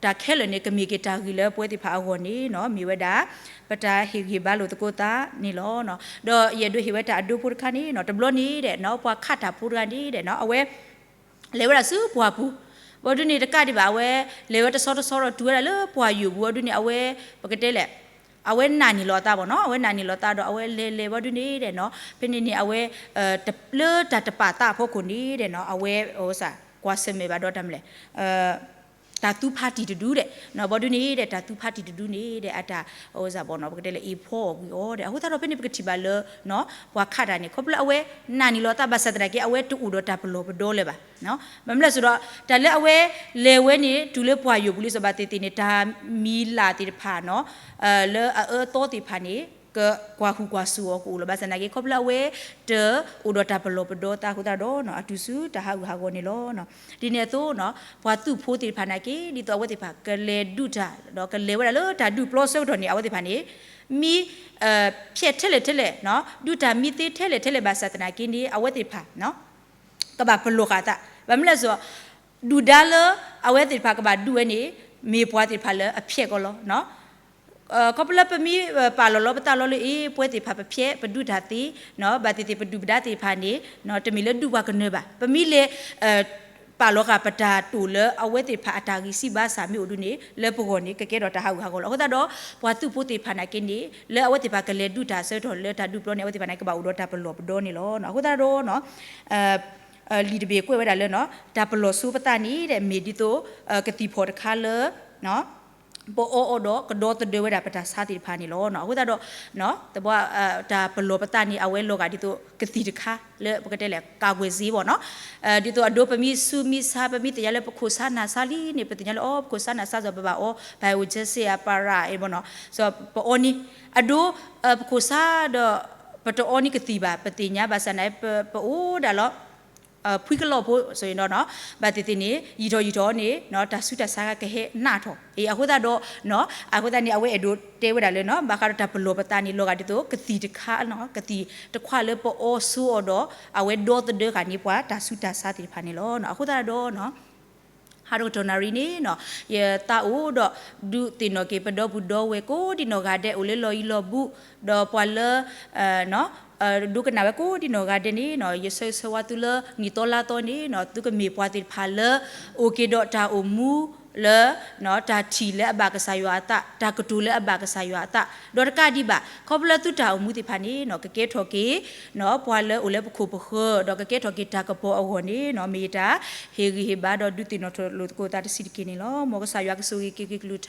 တၢ်ခဲလၢာ်န့ၣ် ကမ့ၢ်က့ၤတၢ်ဂ့ၤလၢပဝဲသ့ၣ်တဖၣ်အဂီၢ်န့ၣ် မ့ၢ်ဝဲဒၣ် ပတၢ်ဟ့ၣ်ဂံၢ်ဘါလိာ်သကိးသးန့ၣ်လီၤ. ဒီးယအဲၣ်ဒိးဟ့ၣ်ဝဲတၢ်အဒိဖိတခါန့ၣ် တဘျီန့ၣ်ဒီး ပှၤခးတၢ်ဖိတဂၤန့ၣ်ဒီး အဝဲ လဲၤဝဲဒၣ်ဆူပှၢ်ပူၤ ဘၣ်ဒုးန့ၣ်တကးဒံးဘၣ် အဝဲ လဲၤဝဲတဆီတဆီဒီးတုၤဝဲဒၣ်လၢပှၢ်ယိာ်ပူၤ ဘၣ်ဒုးန့ၣ် အဝဲ ပကတဲလဲၣ် အဝဲနာ်န့ၢ်လီၤအသးဘၣ်နီၤ, အဝဲနာ်န့ၢ်လီၤသးဒီး အဝဲလဲၤလဲၤဘၣ်ဒုန့ၣ်ဒီးနီၤ, ဖဲန့ၣ်န့ၣ် အဝဲ လၢတၢ်တပာ်သးအဖီခိၣ်န့ၣ်ဒီးနီၤ, အဝဲ ကွၢ်ဆၢၣ်မဲာ်ဘၣ်ဒီးတၢ်မနုၤလဲၣ် တၢ်သူဖးတံၢ်တဒုဒီး ဘၣ်ဒုန့ၣ်ဒီး တၢ်သူဖးတံၢ်တဒုန့ၣ်ဒီး အတၢ် ဘၣ်နီၤ ပကတဲလၢအ့ၣ်ဖီအီၣ်ကွံာ်အီၤဒီး အဃိသတးဒီး ဖဲန့ၣ်ပကထံၣ်ဘၣ်လၢ ပှၤခးတၢ်န့ၣ် ခီဖျိလၢအဝဲနာ်န့ၢ်လီၤသးဘၣ်ဆၣ်သနာ်က့ အဝဲတအိၣ်ဒီးတၢ်ပလီၢ်ပဒီလၢၤဘၣ်. မ့မ့ၢ်လၢစိၤဒီး တၢ်လၢအဝဲလဲၤဝဲန့ၣ် တုၤလၢပှၢ်ယိာ်ပူၤလံစိၤဘၣ်သ့ၣ်သ့ၣ်န့ၣ် တၢ်မံၤလာ်သ့ၣ်တဖၣ်နီၤ လၢအအၢအသီသ့ၣ်တဖၣ်န့ၣ် ကကွၢ်ဟုၣ်ကွၢ်စူၣ်အီၤကအိၣ်လီၤ. ဘၣ်ဆၣ်သနာ်က့ ခီဖျိလၢအဝဲတအိၣ်ဒီးတၢ်ပလီၢ်ပဒီသးအဃိသတးဒီး အတုၤဆူတၢ်ဟးဂူာ်ဟးဂီၤန့ၣ်လီၤ. ဒ်န့ၣ်အသိးနီၤ ပှၤသုးဖိသ့ၣ်တဖၣ်နာ်က့ ဒ်သိးအဝဲသ့ၣ်တဖၣ်ကလဲၤဒုးတၢ် ဒီးကလဲၤဝဲဒၣ်လၢတၢ်ဒုးပျီဆၢကတီၢ်န့ၣ် အဝဲသ့ၣ်တဖၣ်န့ၣ် မံ ဖျဲးထဲလဲၣ်ထဲလဲၣ် ဒုးတၢ်မံသ့ထဲလဲၣ်ထဲလဲၣ်ဘၣ်ဆၣ်သနာ်က့န့ၣ် အဝဲသ့ၣ်တဖၣ် ကဘၣ်ပလီၢ်ဃာ်အသး ဘၣ်မနုၤလဲၣ်စိၤ ဒုၣ်ဒါလၢအဝဲသ့ၣ်တဖၣ်ကဘၣ်ဒုးဝဲန့ၣ် မ့ၢ်ပှၤသ့ၣ်တဖၣ်လၢအဖျဲးကီးလီၤ. ခီဖျိလၢပမ့ၢ်ပာ်လီၤလီၤပသးလီၤလၢအ့ၣ် ပဝဲသ့ၣ်တဖၣ်ပဖျဲး ပဒုးတၢ်သ့ ဘၣ်သ့ၣ်သ့ၣ်ပဒုၣ်ပဒါသ့ၣ်တဖၣ်န့ၣ် တမ့ၢ်လၢဒုးပှၤကနၢၤဘၣ်. ပမ့ၢ်လဲၤ ပာ်လီၤဃာ်ပတၢ်တိာ်လၢအဝဲသ့ၣ်တဖၣ်အတၢ်ဂံၢ်စၢ်ဘါစၢ်မ့ၢ်အိၣ်ဒုန့ၣ် လၢပဂီၢ်န့ၣ် ကကဲထီၣ်တၢ်ဟးဂူာ်ဟးဂီၤလီၤ. အဃိသတးဒီး ပှၤသုးဖိသ့ၣ်တဖၣ်နာ်က့န့ၣ် လၢအဝဲသ့ၣ်တဖၣ်ကလဲၤဒုးတၢ်ဆၢကတီၢ်လၢတၢ်ဒုးပျီန့ၣ် အဝဲသ့ၣ်တဖၣ်နာ်က့ကဘၣ်အိၣ်ဒီးတၢ်ပလီၢ်ပဒီန့ၣ်လီၤ. အဃိသတးဒီး လံာ်တဘ့ၣ်ကွဲးဝဲဒၣ်လၢ တၢ်ပလီၢ်ဆိပသးန့ၣ်ဒီး မ့ၢ်ဒ်သိး ကသံၣ်ဖီၣ်တခါလၢ ပအီအီၤဒီးကဒီသဒၢဝဲဒၣ်ပတၢ်ဆါသ့ၣ်တဖၣ်န့ၣ်လီၤ. အဃိသတးဒီး တၢ်ပလီၢ်ပသးန့ၣ် အဝဲလီၤဂာ်ဒ်သိးကသံၣ်တခါလၢပကတဲလဲၣ် ကာကွယ်ဆေး ဘၣ်နီၤ ဒ်သိးအဒိပမ့ၢ်ဆူးမ့ၢ်ဆါ ပမ့ၢ်သ့ၣ်ညါလၢပခိၣ်ဆါနၢ်ဆါလံန့ၣ် ပသ့ၣ်ညါလၢအီၤ ပခိၣ်ဆါနၢ်ဆါစီၤ ပဘၣ်အီ bio-disc အပၤရၣ်အံၤ ဘၣ်နီၤ စီၤပအီန့ၣ် အဒိ ပခိၣ်ဆါဒီး ပတအီန့ၢ်ကသံၣ်ဘၣ် ပသ့ၣ်ညါ ဘၣ်ဆၣ်သနာ်က့ ပအိၣ်ဒၣ်လီၤ ဖှံကလီၢ်ဖိ ဘၣ်သ့ၣ်သ့ၣ်န့ၣ် ယံာ်ထီၣ်ယံာ်ထီၣ်န့ၣ် တၢ်ဆူးတၢ်ဆါကဟဲနးထီၣ် အဃိသတးဒီး အဃိသတးန့ၣ် အဝဲအဲၣ်ဒိးတဲဝဲဒၣ်လၢ ဘၣ်ဃးဒီးတၢ်ပလီၢ်ပသးန့ၣ် လီၤဂာ်ဒ်သိး ကသံၣ်တခါ ကသံၣ်တခွးလၢပအီဆိအီၤဒီး အဝဲဒီသဒၢဃာ်န့ၢ်ပှၤတၢ်ဆူးတၢ်ဆါသ့ၣ်တဖၣ်န့ၣ်လီၤ. အဃိသတးဒီး ဟးထီၣ်ကတီၢ်နၣ်ရံၣ်န့ၣ် ယသးအိၣ်ဒီး ဒုးသ့ၣ်နီၣ်က့ၤပဒီပုၢ်ဒီဝဲၢ်ကိးဒံနီၢ်ဂၤဒဲး အိၣ်လၢလီၢ်ယံၤလီၢ်ဘူး ဒီးပှၤလၢ ဒိကနၣ်ဝဲကိးဒံနီၢ်ဂၤဒဲးန့ၣ် ယဆၢဂ့ၤဆၢဝါသုလၢ နံၣ်သီလါသီန့ၣ် သုကမ့ၢ်ပှၤသ့ၣ်တဖၣ်လၢ အိၣ်က့ၤဒီးတၢ်အိၣ်မူလၢ တၢ်ထံၣ်လၢအဘၣ်ကစၢ်ယွၤအသး တၢ်ကတိၤလၢအဘၣ်ကစၢ်ယွၤအသး ဒီးတကးဒံးဘၣ် ခီဖျိလၢသုတၢ်အိၣ်မူသ့ၣ်တဖၣ်န့ၣ် ကကဲထီၣ်က့ၤ ပှၤလၢအိၣ်လၢပခိၣ်ပဃၢၤ ဒီးကကဲထီၣ်က့ၤတၢ်ကပီၤအဂီၢ်န့ၣ် မ့ၢ်ယတၢ်ဟ့ၣ်ဂံၢ်ဟ့ၣ်ဘါဒီးဒုးသ့ၣ်နီၣ်ထီၣ်လိာ်သကိးသးတဆံးတက့ၢ်န့ၣ်လီၤ. မ်ကစၢ်ယွၤကဆိၣ်ဂ့ၤက့ၤက့ၤကလုၢ်